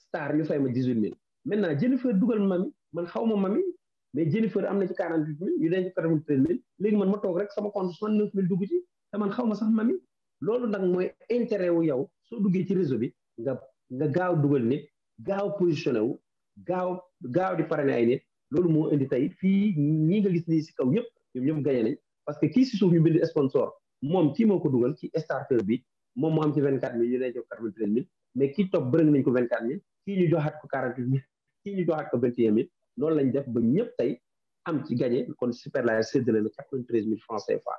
star ñu fay ma 18 000 maintenant Jennifer dugal mami man xaw ma mami mais Jennifer am na ci 48 000 ñu denc 93 000 léegi man ma toog rek sama compte 69 000 dugg ci te man xaw ma sax mami loolu nag mooy intérêt wu yow soo duggee ci réseau bi nga gaaw dugal nit gaaw positionné wu gaaw di parrainer ay nit loolu moo indi tey fii ñi nga gis nii si kaw ñëpp gagné nañ parce que kii si suuf ñu bind sponsor moom kii moo ko dugal ci starter bi moom moo am ci 24 000 ñu denc ko 93 000 mais kii topp bërëng nañ ko 24 000 kii ñu joxaat ko 48 000 kii ñu joxaat ko 21 000 loolu lañ def ba ñëpp tey am ci gagné kon Superlife séddale na 93 000 francs CFA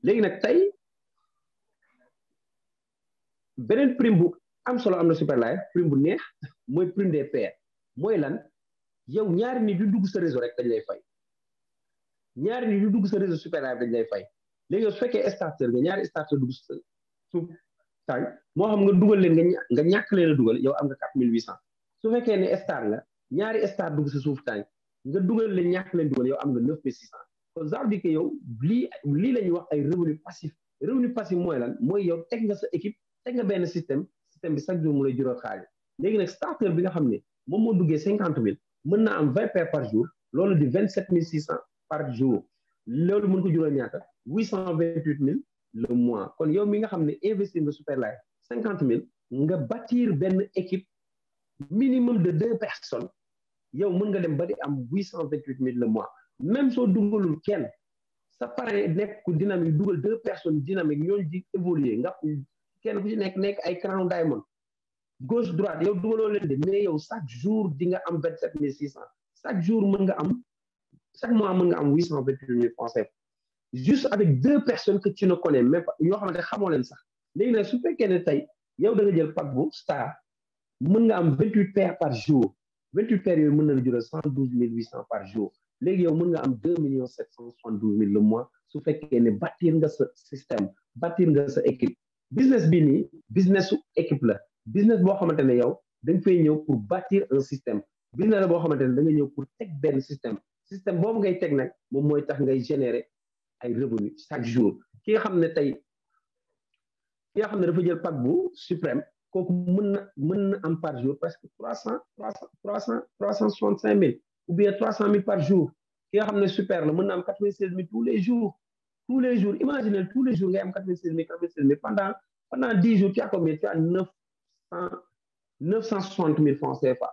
léegi nag tey beneen prime bu am solo am na Superlife prime bu neex mooy prime des pairs mooy lan yow ñaari nit yu dugg sa réseau rek dañ lay fay ñaari nit yu dugg sa réseau Superlife dañ lay fay léegi yow su fekkee starter nga ñaari starter dugg sa suuf tànk moo xam nga dugal leen nga ñàkk leen a dugal yow am nga 4800 su fekkee ne star nga ñaari star dugg sa suuf tànk nga dugal leen ñàkk leen dugal yow am nga 9600 kon ça veut dire que yow lii la ñuy wax ay revenu passif mooy lan mooy yow teg nga sa équipe teg nga benn système bi chaque jour mu lay jural xaalis léegi nag starter bi nga xam ne moom moo duggee 50 000 mën naa am 20 paires par jour loolu di 27 600 par jour loolu mën ko jural ñaata 828 000 le mois kon yow mi nga xam ne investir nga Superlife 50 000 nga bâtir benn équipe minimum de 2 personnes yow mën nga dem ba di am 828 000 le mois même soo dugalul kenn sa parrain nekk ku dynamique dugal 2 personnes dynamique ñooñu di évoluer nga kenn ku ci nekk ay crown diamond gauche droite yow dugaloo leen de mais yow chaque jour di nga am 27 600 chaque jour chaque mois mën nga am 828 000 francs CFA juste avec 2 personnes que tu ne connais même pas yoo xamante xamoo leen sax léegi nag su fekkee ne tey yow da nga jël pack bu star mën nga am 28 paires par jour 28 paires yooyu mën na la jural 112 800 par jour léegi yow mën nga am 2 772 000 le mois su fekkee ne bâtir nga sa système bâtir nga sa équipe business bi nii business su équipe la business boo xamante ne yow da nga fay ñëw pour bâtir un système business la boo xamante ne da nga ñëw pour teg benn système boobu ngay teg nag moom mooy tax ngay générer ay revenus chaque jour ki nga xam ne dafa jël pack bu suprême kooku mën na am par jour presque 365 000 ou bien 300 000 par jour ki nga xam ne super la mën na am 96 000 tous les jours imaginez tous les jours ngay am 96 000 pendant 10 jours tu as combien? Tu as 960 000 francs CFA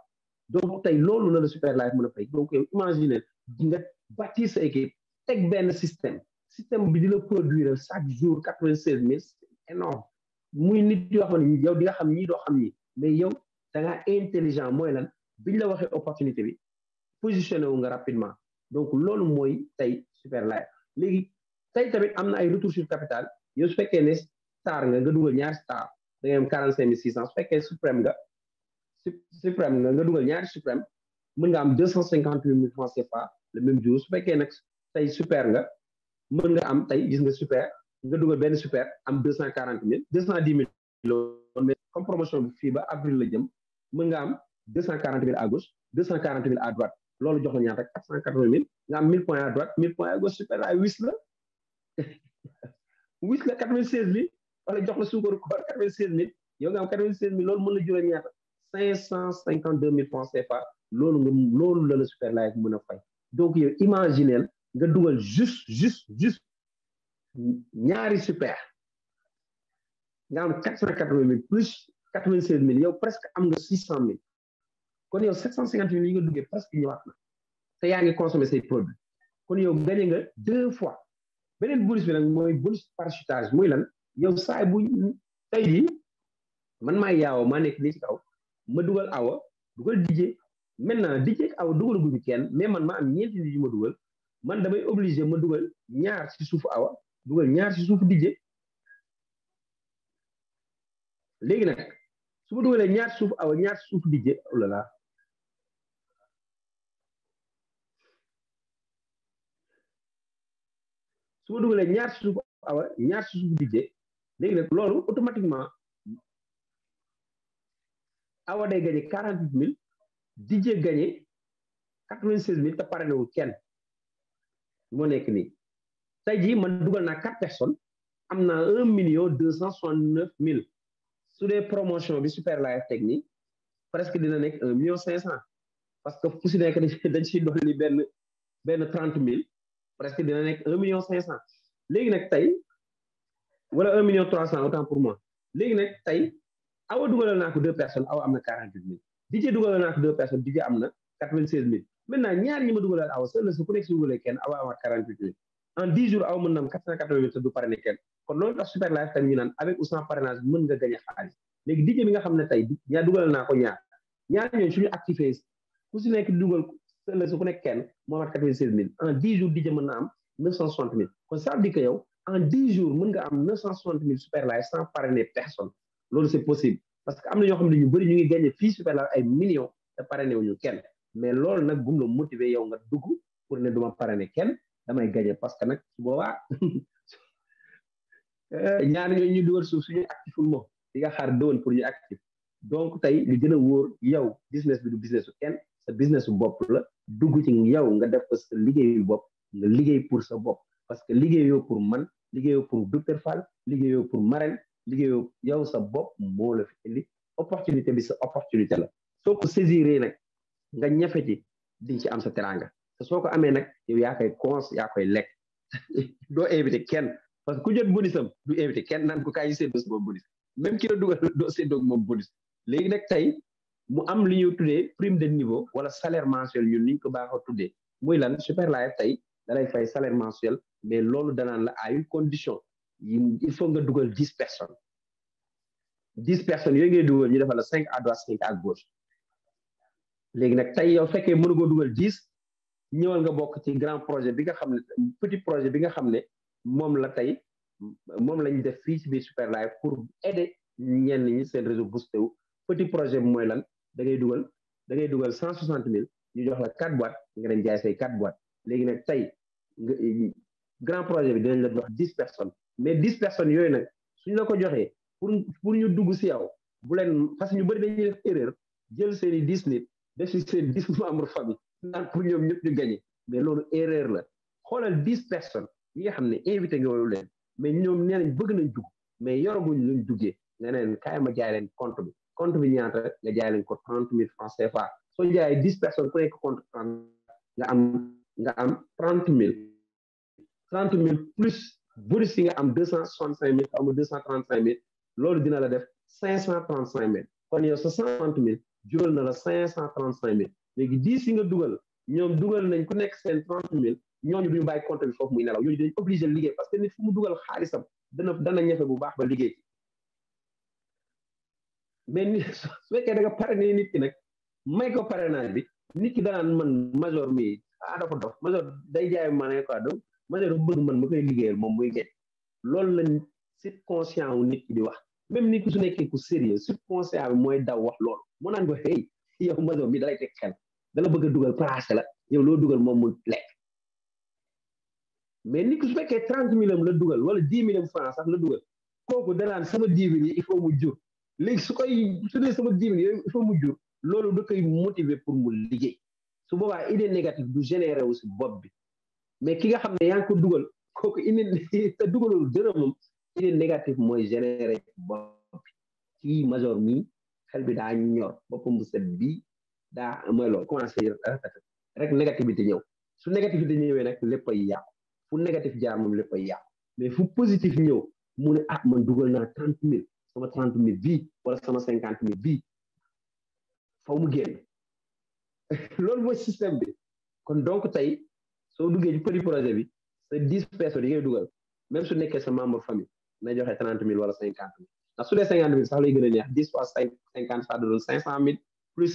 donc tey loolu la Superlife mën a fay donc yow imaginez nga bâtir sa équipe teg benn système bi di la produire chaque jour 96 000 c'est énorme muy nit yoo xam ne yow di nga xam ñii doo xam ñi mais yow da nga intelligent mooy lan biñ la waxee opportunité bi positionné wu nga rapidement donc loolu mooy tey Superlife léegi tey tamit am na ay retour sur capital yow su fekkee ne star nga dugal ñaari star da ngay am 45 600 su fekkee suprême nga dugal ñaari suprême mën nga am 258 000 francs CFA le même jour su fekkee nag tey super nga mën nga am tey gis nga super nga dugal benn super am 240 000 210 000 mais comme promotion bi fii ba avril la jëm mën nga am 240 000 à gauche 240 000 à droite loolu jox la ñaata 480 000 nga am 1000 points à droite 1000 points à gauche super la wis la 96 000 wala jox la suukaru koor 96 000 yow nga am 96 000 loolu mën la jural ñaata 552 000 francs CFA loolu la Superlife mën a fay donc yow imaginel nga dugal juste ñaari super nga am 480 000 plus 96 000 yow presque am nga 600 000 kon yow 750 000 yi nga duggee presque ñëwaat na te yaa ngi consommer say produits kon yow gagné nga 2 fois beneen bonus bi nag mooy bonus parachutage muy lan yow saay bu tey jii man maa yaaw maa nekk nii ci kaw ma dugal awa dugal dijee maintenant dijee ak awa dugal guñu kenn mais man ma am ñeenti nit yu ma dugal man damay obligé ma dugal ñaar ci suufu awa dugal ñaar ci suufu dijee léegi nag su ma dugalee ñaar ci suufu awa ñaar ci suufu dijee oh là là su ma dugalee ñaar ci suufu awa ñaar ci suufu dijee léegi nag loolu automatiquement awa day gagné 48 000 dijee gagné 96 000 te pare newul kenn moo nekk nii tey jii man dugal naa 4 personnes am naa 1 269 000 su dee promotion bi Superlife teg nii presque dina nekk 1 500 000 parce que fu si nekk dañ siy dolli benn 30 000 presque dina nekk 1 500 000 léegi nag tey wala 1 300 000 autant pour moi léegi nag tey awa dugalal naa ko 2 personnes awa am na 48 000 dijee dugalal naa ko 2 personnes dijee am na 96 000 maintenant ñaar ñi ma dugalal awa seul su ku nekk si dugalee kenn awa amaat 48 000 en 10 jours awa mën na am 480 000 te du parrainé kenn kon loolu tax Superlife tamit ñu naan avec ou sans parrainage mën nga gagné xaalis léegi dijee bi nga xam ne tey ñaar dugalal naa ko ñaar ñooñu suñu activé ku si nekk dugal seul su ku nekk kenn moo amaat 96 000 en 10 jours dijee mën na am 960 000 kon ça veut dire que yow en 10 jours mën nga am 960 000 Superlife sans parrainer personne loolu c'est possible parce que am na ñoo xam ne ñu bëri ñu ngi gagné fii Superlife ay millions te parrainé wuñu kenn mais loolu nag bu mu la motiver yow nga dugg pour ne duma parrainé kenn damay gagné parce que nag su boobaa ñaar ñooñu ñu dugal suuf suñu actiful moom di nga xaar dëwoon pour ñu actif donc tey li gën a wóor yow business bi du business su kenn sa business su bopp la dugg ci yow nga def ko sa liggéeyu bopp nga liggéey pour sa bopp parce que liggéeyoo pour man liggéeyoo pour docteur Fall liggéeyoo pour Marème liggéeyoo yow sa bopp moo la fi indi opportunité bi sa opportunité la soo ko saisiree nag nga ñafe ci di ci am sa teranga te soo ko amee nag yow yaa koy cons yaa koy lekk doo invité kenn parce que ku jot bonusam du invité kenn naan ko kaay yi séddoo moom bonus même ki la dugal doo séddoo moom bonus léegi nag tey mu am li ñuy tuddee prime de niveau wala salaire mensuel ñun niñ ko baaxoo tuddee muy lan Superlife tey dalay fay salaire mensuel mais loolu danaan la à une condition il faut nga dugal 10 personnes 10 personnes yooyu ngay dugal ñu defal la 5 à droite 5 à gauche léegi nag tey yow fekkee mënu ko dugal 10 ñëwal nga bokk ci grand projet bi nga xam ne petit projet bi nga xam ne moom la tey moom lañ def fii ci biir Superlife pour aider ñenn ñi seen réseau boosté wu petit projet bi mooy lan da ngay dugal 160 000 ñu jox la 4 boîtes nga dem jaay say 4 boîtes léegi nag tey grand projet bi dinañ la jox 10 personnes mais 10 personnes yooyu nag suñ la ko joxee pour ñu dugg si yow bu leen parce que ñu bëri dañuy def erreur jël seen i 10 nit def si seen 10 membres famille naan pour ñoom ñëpp ñu gagné mais loolu erreur la xoolal 10 personnes yi nga xam ne invité nga woyu leen mais ñoom nee nañ bëgg nañ dugg mais yoraguñ luñ duggee nga ne leen kaay ma jaay leen compte bi ñaata nga jaay leen ko 30 000 francs CFA soo jaayee 10 personnes ku nekk compte 30 nga am 30 000 plus bonus yi nga am 265 000 am 235 000 loolu dina la def 535 000 kon yow sa 130 000 jural na la 535 000 léegi 10 yi nga dugal ñoom dugal nañ ku nekk seen 30 000 ñooñu duñu bàyyi compte bi foofu muy nelaw ñooñu dañ obligé liggéey parce que nit fu mu dugal xaalisam dana ñefe bu baax ba liggéey mais nit su fekkee da nga parrainé nit ki nag may ko parrainage bi nit ki danaan man major mi dafa dof major day jaay ma ne quoi donc major dafa bëgg man ma koy liggéeyal moom muy génn loolu lañ subconscient wu nit ki di wax même nit ki su nekkee ku sérieux subconscient bi mooy daw wax loolu moo naan ko hey yow major mi dalay teg xel dala bëgg a dugal placé la yow loo dugal moom mu lekk mais nit ki su fekkee 30 000 la dugal wala 10 000 francs sax la dugal kooku danaan sama 10 000 yi il faut mu jur léegi su dee sama 10 000 yooyu il faut mu jur loolu da koy motiver pour mu liggéey su boobaa idée négative du généré wu si bopp bi mais ki nga xam ne yaa ngi ko dugal kooku idée te dugalul dërëmam idée négative mooy généré bopp bi ci major mi xel bi daa ñor boppam bu set bii daa mooy loolu commencé rek négativité ñëw su négativité ñëwee nag lépp ay yàqu fu négatif jaar moom lépp ay yàqu mais fu positif ñëw mu ne man dugal naa 30 000 sama 30 000 bii wala sama 50 000 bii faw mu génn loolu mooy système bi kon donc tey soo duggee ci petit projet bi sa 10 personnes yi ngay dugal même su nekkee sa membre famille na joxe 30 000 wala 50 000 ndax su dee 50 000 sax lay gën a neex 10 fois 50 ça doon 500 000 plus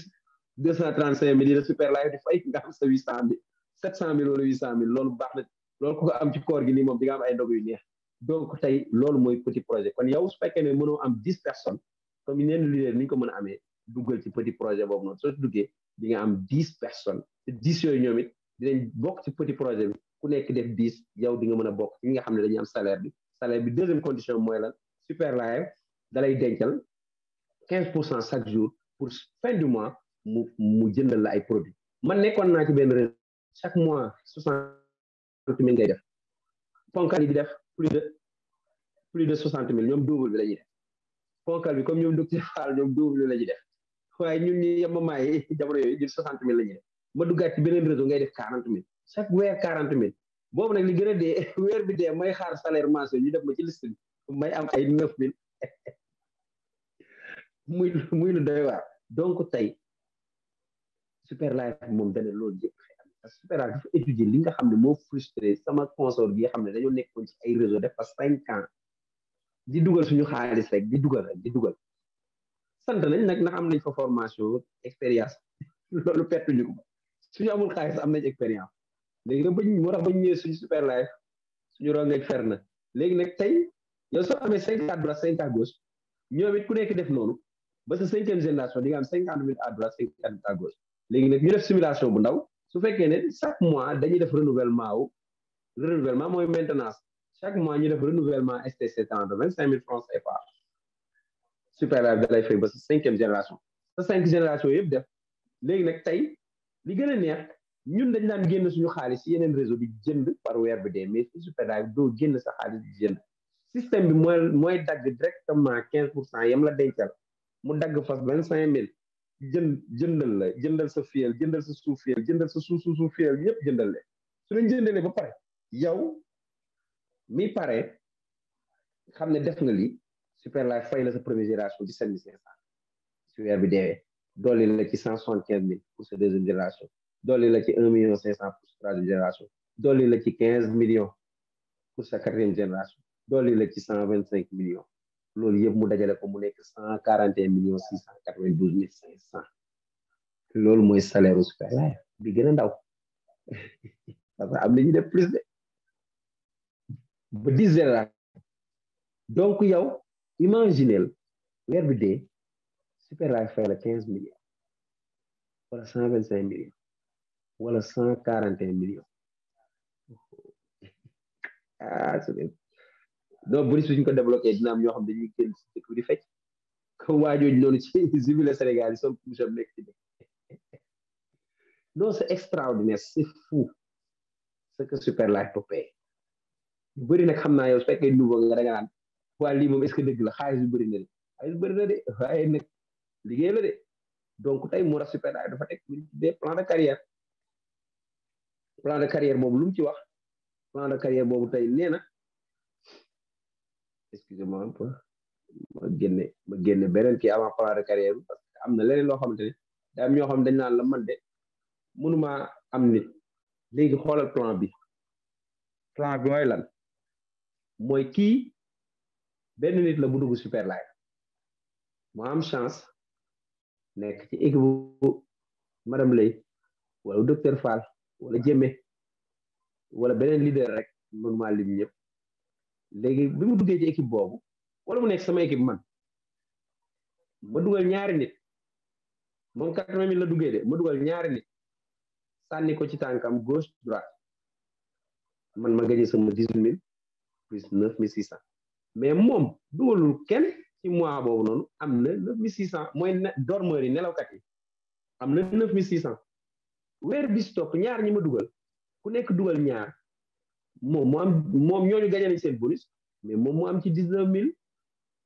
235 000 yi la Superlife di fay nga am sa 800 000 700 000 wala 800 000 loolu baax na loolu ku ko am ci koor gi nii moom di nga am ay ndog yu neex donc tey loolu mooy petit projet kon yow su fekkee ne mënoo am 10 personnes comme yeneen leader ni ñu ko mën a amee duggal ci petit projet boobu noonu soo ci duggee di nga am 10 personnes te 10 yooyu ñoom it dinañ bokk ci petit projet bi ku nekk def 10 yow di nga mën a bokk ci ñi nga xam ne dañuy am salaire bi deuxième condition mooy lan Superlife dalay dencal 15% chaque jour pour fin du mois mu jëndal la ay produits man nekkoon naa ci benn réseau chaque mois 60 000 ngay def ponkal yi di def plus de 60 000 ñoom double bi la ñuy def ponkal bi comme ñoom docteur Fall ñoom double bi la ñuy def waaye ñun ñi yemamaay jamono yooyu di 60 000 la ñuy def ma duggaat ci beneen réseau ngay def 40 000 chaque weer 40 000 boobu nag li gën a dee weer bi dee may xaar salaire mensuel ñu def ma ci liste bi may am ay 9 000 muy lu doy waar donc tey Superlife moom dana loolu yëpp parce que Superlife dafa étudier li nga xam ne moo frustré sama consort bi nga xam ne dañoo nekkoon ci ay réseau def fa 5 ans di dugal suñu xaalis rek di dugal sant nañ nag ndax am nañ fa formation expérience loolu pertuñu ko suñu amul xaalis am nañ expérience léegi nag moo tax bañ ñëwee suñu Superlife suñu rongeeg fer na léegi nag tey yow soo amee 5 à droite 5 à gauche ñoom it ku nekk def noonu ba sa 5e génération di nga am 50 000 à droite 50 000 à gauche léegi nag ñu def simulation bu ndaw su fekkee ne chaque mois dañuy def renouvellement mooy maintenance chaque mois ñu def renouvellement STC30 25 000 francs CFA Superlife da lay fay ba sa 5e génération sa 5 génération yëpp def léegi nag tey li gën a neex ñun dañ daan génn suñu xaalis ci yeneen réseau di jënd par weer bi dee mais ci Superlife doo génn sa xaalis di jënd système bi mooy dagg directement 15% yam la dencal mu dagg fas 25 000 jëndal sa fiel jëndal sa suuf fiel jëndal sa suuf fiel ñëpp jëndal leen su leen jëndalee ba pare yow mi pare xam ne def nga lii Superlife fay la sa première génération 17 500 su weer bi deewee dolli la ci 175 000 pour sa deuxième génération dolli la ci 1 500 000 pour sa troisième génération dolli la ci 15 millions pour sa quatrième génération dolli la ci 125 millions loolu yëpp mu dajale ko mu nekk 141 692 500 loolu mooy salaire Superlife bi gën a ndaw parce que am na ñu def plus de ba 10 génération donc yow imaginel weer bi dee Superlife fay la 15 millions wala 125 millions wala 141 millions donc bu suñ ko débloqué dina am ñoo xam dañuy génn si dëkk bi di fecc comme waajooju noonu ci civil Sénégal yi sol coucham nekk ci dëkk non c'est extraordinaire c'est fou ce que Superlife peut payer yu bëri nag xam naa yow su fekkee nouveau nga da nga naan waa lii moom est-ce que dëgg la xaalis yu bëri na de xaalis bëri na de waaye nag liggéey la de donc tey moo tax Superlife dafa teg des plans de carrière boobu lu mu ci wax plan de carrière boobu tey nee na excusez-moi un peu ma génne beneen kii avant plan de carrière bi parce que am na leneen loo xamante ne daa am ñoo xam dañ naan la man de mënumaa am nit léegi xoolal plan bi mooy lan mooy kii benn nit la bu dugg Superlife mu am chance nekk ci équipe bu madame Lay wala docteur Fall wala Jëmme wala beneen leader rek mën maa lim ñëpp léegi bi mu duggee ci équipe boobu wala mu nekk sama équipe man ma dugal ñaari nit moom 80 000 la duggee de ma dugal ñaari nit sànni ko ci tànkam gauche droite man ma gagné sama 18 000 plus 9 600 mais moom dugalul kenn ci mois boobu noonu am na 9 600 mooy dormeur yi nelawkat yi am na 9 600 weer bi stop ñaar ñi ma dugal ku nekk dugal ñaar moom ñooñu gagné nañ seen bonus mais moom mu am ci 19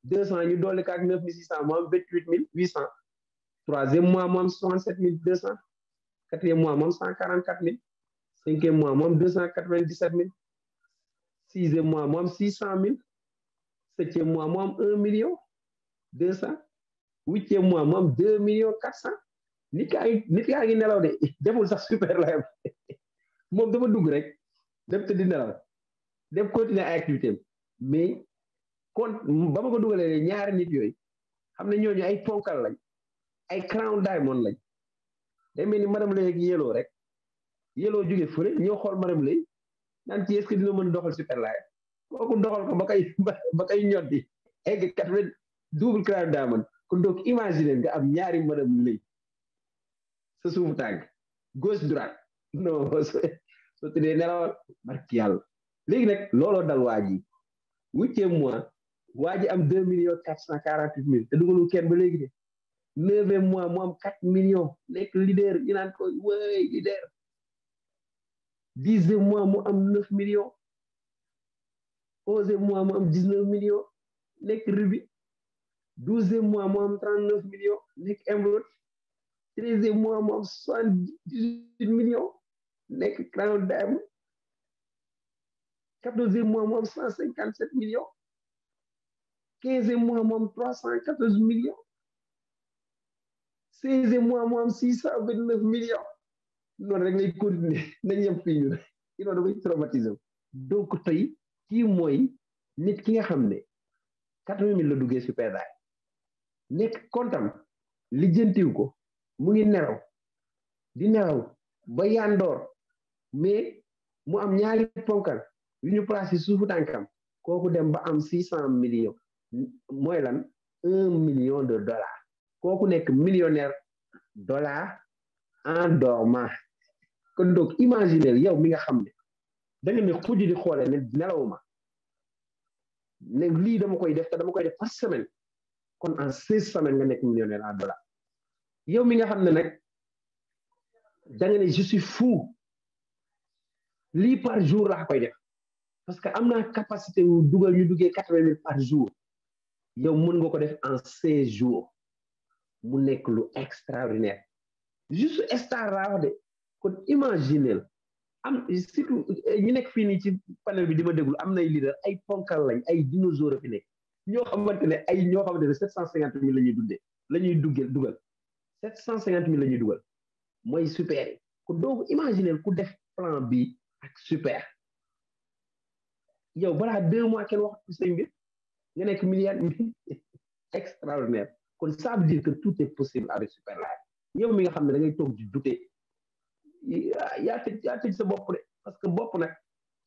200 ñu dolli ko ak 9 600 mu am 28 800 troisième mois mu am 67 200 quatrième mois mu am 144 000 cinquième mois mu am 297 000 sixième mois mu am 600 000 septième mois mu am 1 million 200 huitième mois mu am 2 millions 400 nit kaa ngi nelaw de deful sax Superlife moom dafa dugg rek dem tëdd nelaw dem continuer ay activité mais kon ba ma ko dugalee ñaari nit yooyu xam ne ñooñu ay ponkal lañ ay crown diamond lañ day mel ni madame Lay ak yeloo rek yeloo jóge fële ñoo xool madame Lay naan ci est-ce que dina mën doxal Superlife kooku doxal ko ba kay ñoddi egg 80 double crown diamond kon donc imagine nga am ñaari madame Lay sa suufu tànk gauche droite non soo tëddee nelawal barki yàlla léegi nag looloo dal waa ji huitième mois waa ji am 2 448 000 te dugalul kenn ba léegi de neuvième mois mu am 4 millions nekk leader ñu naan ko wéy leader dixième mois mu am 9 millions onzième mois mu am 19 millions nekk ruby douzième mois mu am 39 millions nekk émeraude treizième mois mu am 78 millions nekk crown diamond quatorzième mois mu am 157 millions quinzième mois mu am 314 millions seizième mois mu am 629 millions noonu rek lay continuer nañ yem fii ñu ci noonu damay traumatisé donc tey kii mooy nit ki nga xam ne 80 000 la duggee Superlife nekk kontam lijjantiw ko mu ngi nelaw di nelaw ba yandoor mais mu am ñaari ponkal yu ñu placé suufu tànkam kooku dem ba am 600 millions mooy lan 1 million de dollars kooku nekk millionnaire dollar en dormant kon donc imaginez yow mi nga xam ne da nga ne xuj di xoole ne nelawuma ne lii dama koy def te dama koy def par semaine kon en 16 semaines nga nekk millionnaire en dollars yow mi nga xam ne nag da nga ne je suis fou lii par jour laa koy def parce que am naa capacité wu dugal ñu duggee 80 000 par jour yow mën nga ko def en 16 jours mu nekk lu extraordinaire juste star laa wax de kon imaginez am surtout ñu nekk fii nii ci panel bi di ma déglu am nay leader ay ponkal lañ ay dinosaure fi nekk ñoo xamante ne 750 000 la ñuy dugal 750 000 la ñuy dugal mooy super kon donc imaginez ku def plan bi ak super yow balaa 2 mois kenn wax ci say mbir nga nekk milliard extraordinaire kon ça veut dire que tout est possible avec Superlife yow mi nga xam ne da ngay toog di douter yaa tëj sa bopp de parce que bopp nag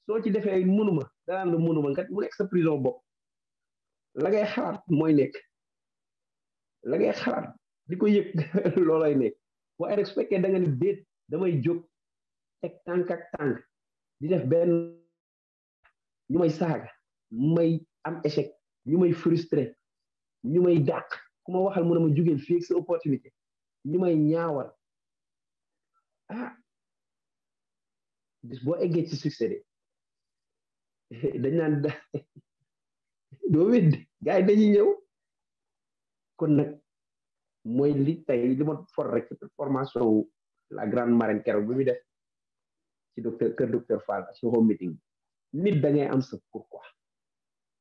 soo ci defee mënuma danaan la mënuma nga mu nekk sa prison bopp la ngay xalaat mooy nekk la ngay xalaat di ko yëg loolay nekk waaye rek su fekkee da nga ne déet damay jóg teg tànk ak tànk di def benn ñu may saaga may am échec ñu may frustré ñu may dàq ku ma waxal mu ne ma jugeel fii ak sa opportunité ñu may ñaawal bis boo eggee ci succès de dañ naan doo wédd gars yi dañuy ñëw kon nag mooy li tey li ma for rek ci formation wu la grande marraine keroog bi muy def ci docteur Fall ci home meeting nit da ngay am sa pourquoi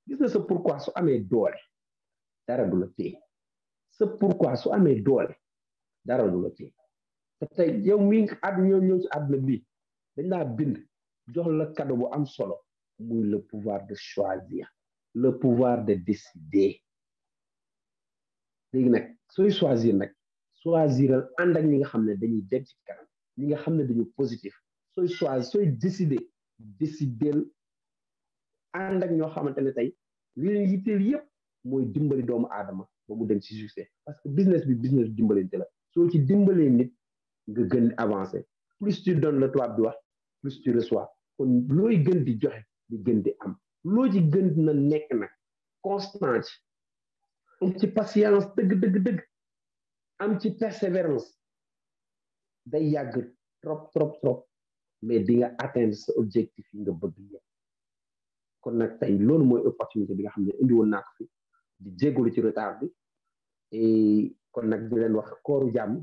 gis nga sa pourquoi su amee doole dara du la téye sa pourquoi su amee doole dara du la téye te tey yow mii ñëw ci àdduna bi dañ laa bind jox la cadeau bu am solo muy le pouvoir de choisir le pouvoir de décider léegi nag sooy choisir nag choisiral ànd ak ñi nga xam ne dañuy dem ci kanam ñi nga xam ne dañu positif sooy décider ànd ak ñoo xamante ne tey li leen yitteel yëpp mooy dimbali doomu aadama ba mu dem ci succès parce que business dimbalante la soo ci dimbalee nit nga gën avancer plus tu donnes le tubaab di wax plus tu reçois kon looy gën di joxe di gën di am loo ci gën na nekk nag constance am ci patience dëgg am ci persévérance day yàgg trop mais di nga atteindre sa objectif yi nga bëgg yëpp kon nag tey loolu mooy opportunité bi nga xam ne indi woon naa ko fi di jégalu ci retard bi et kon nag di leen wax kooru jàmm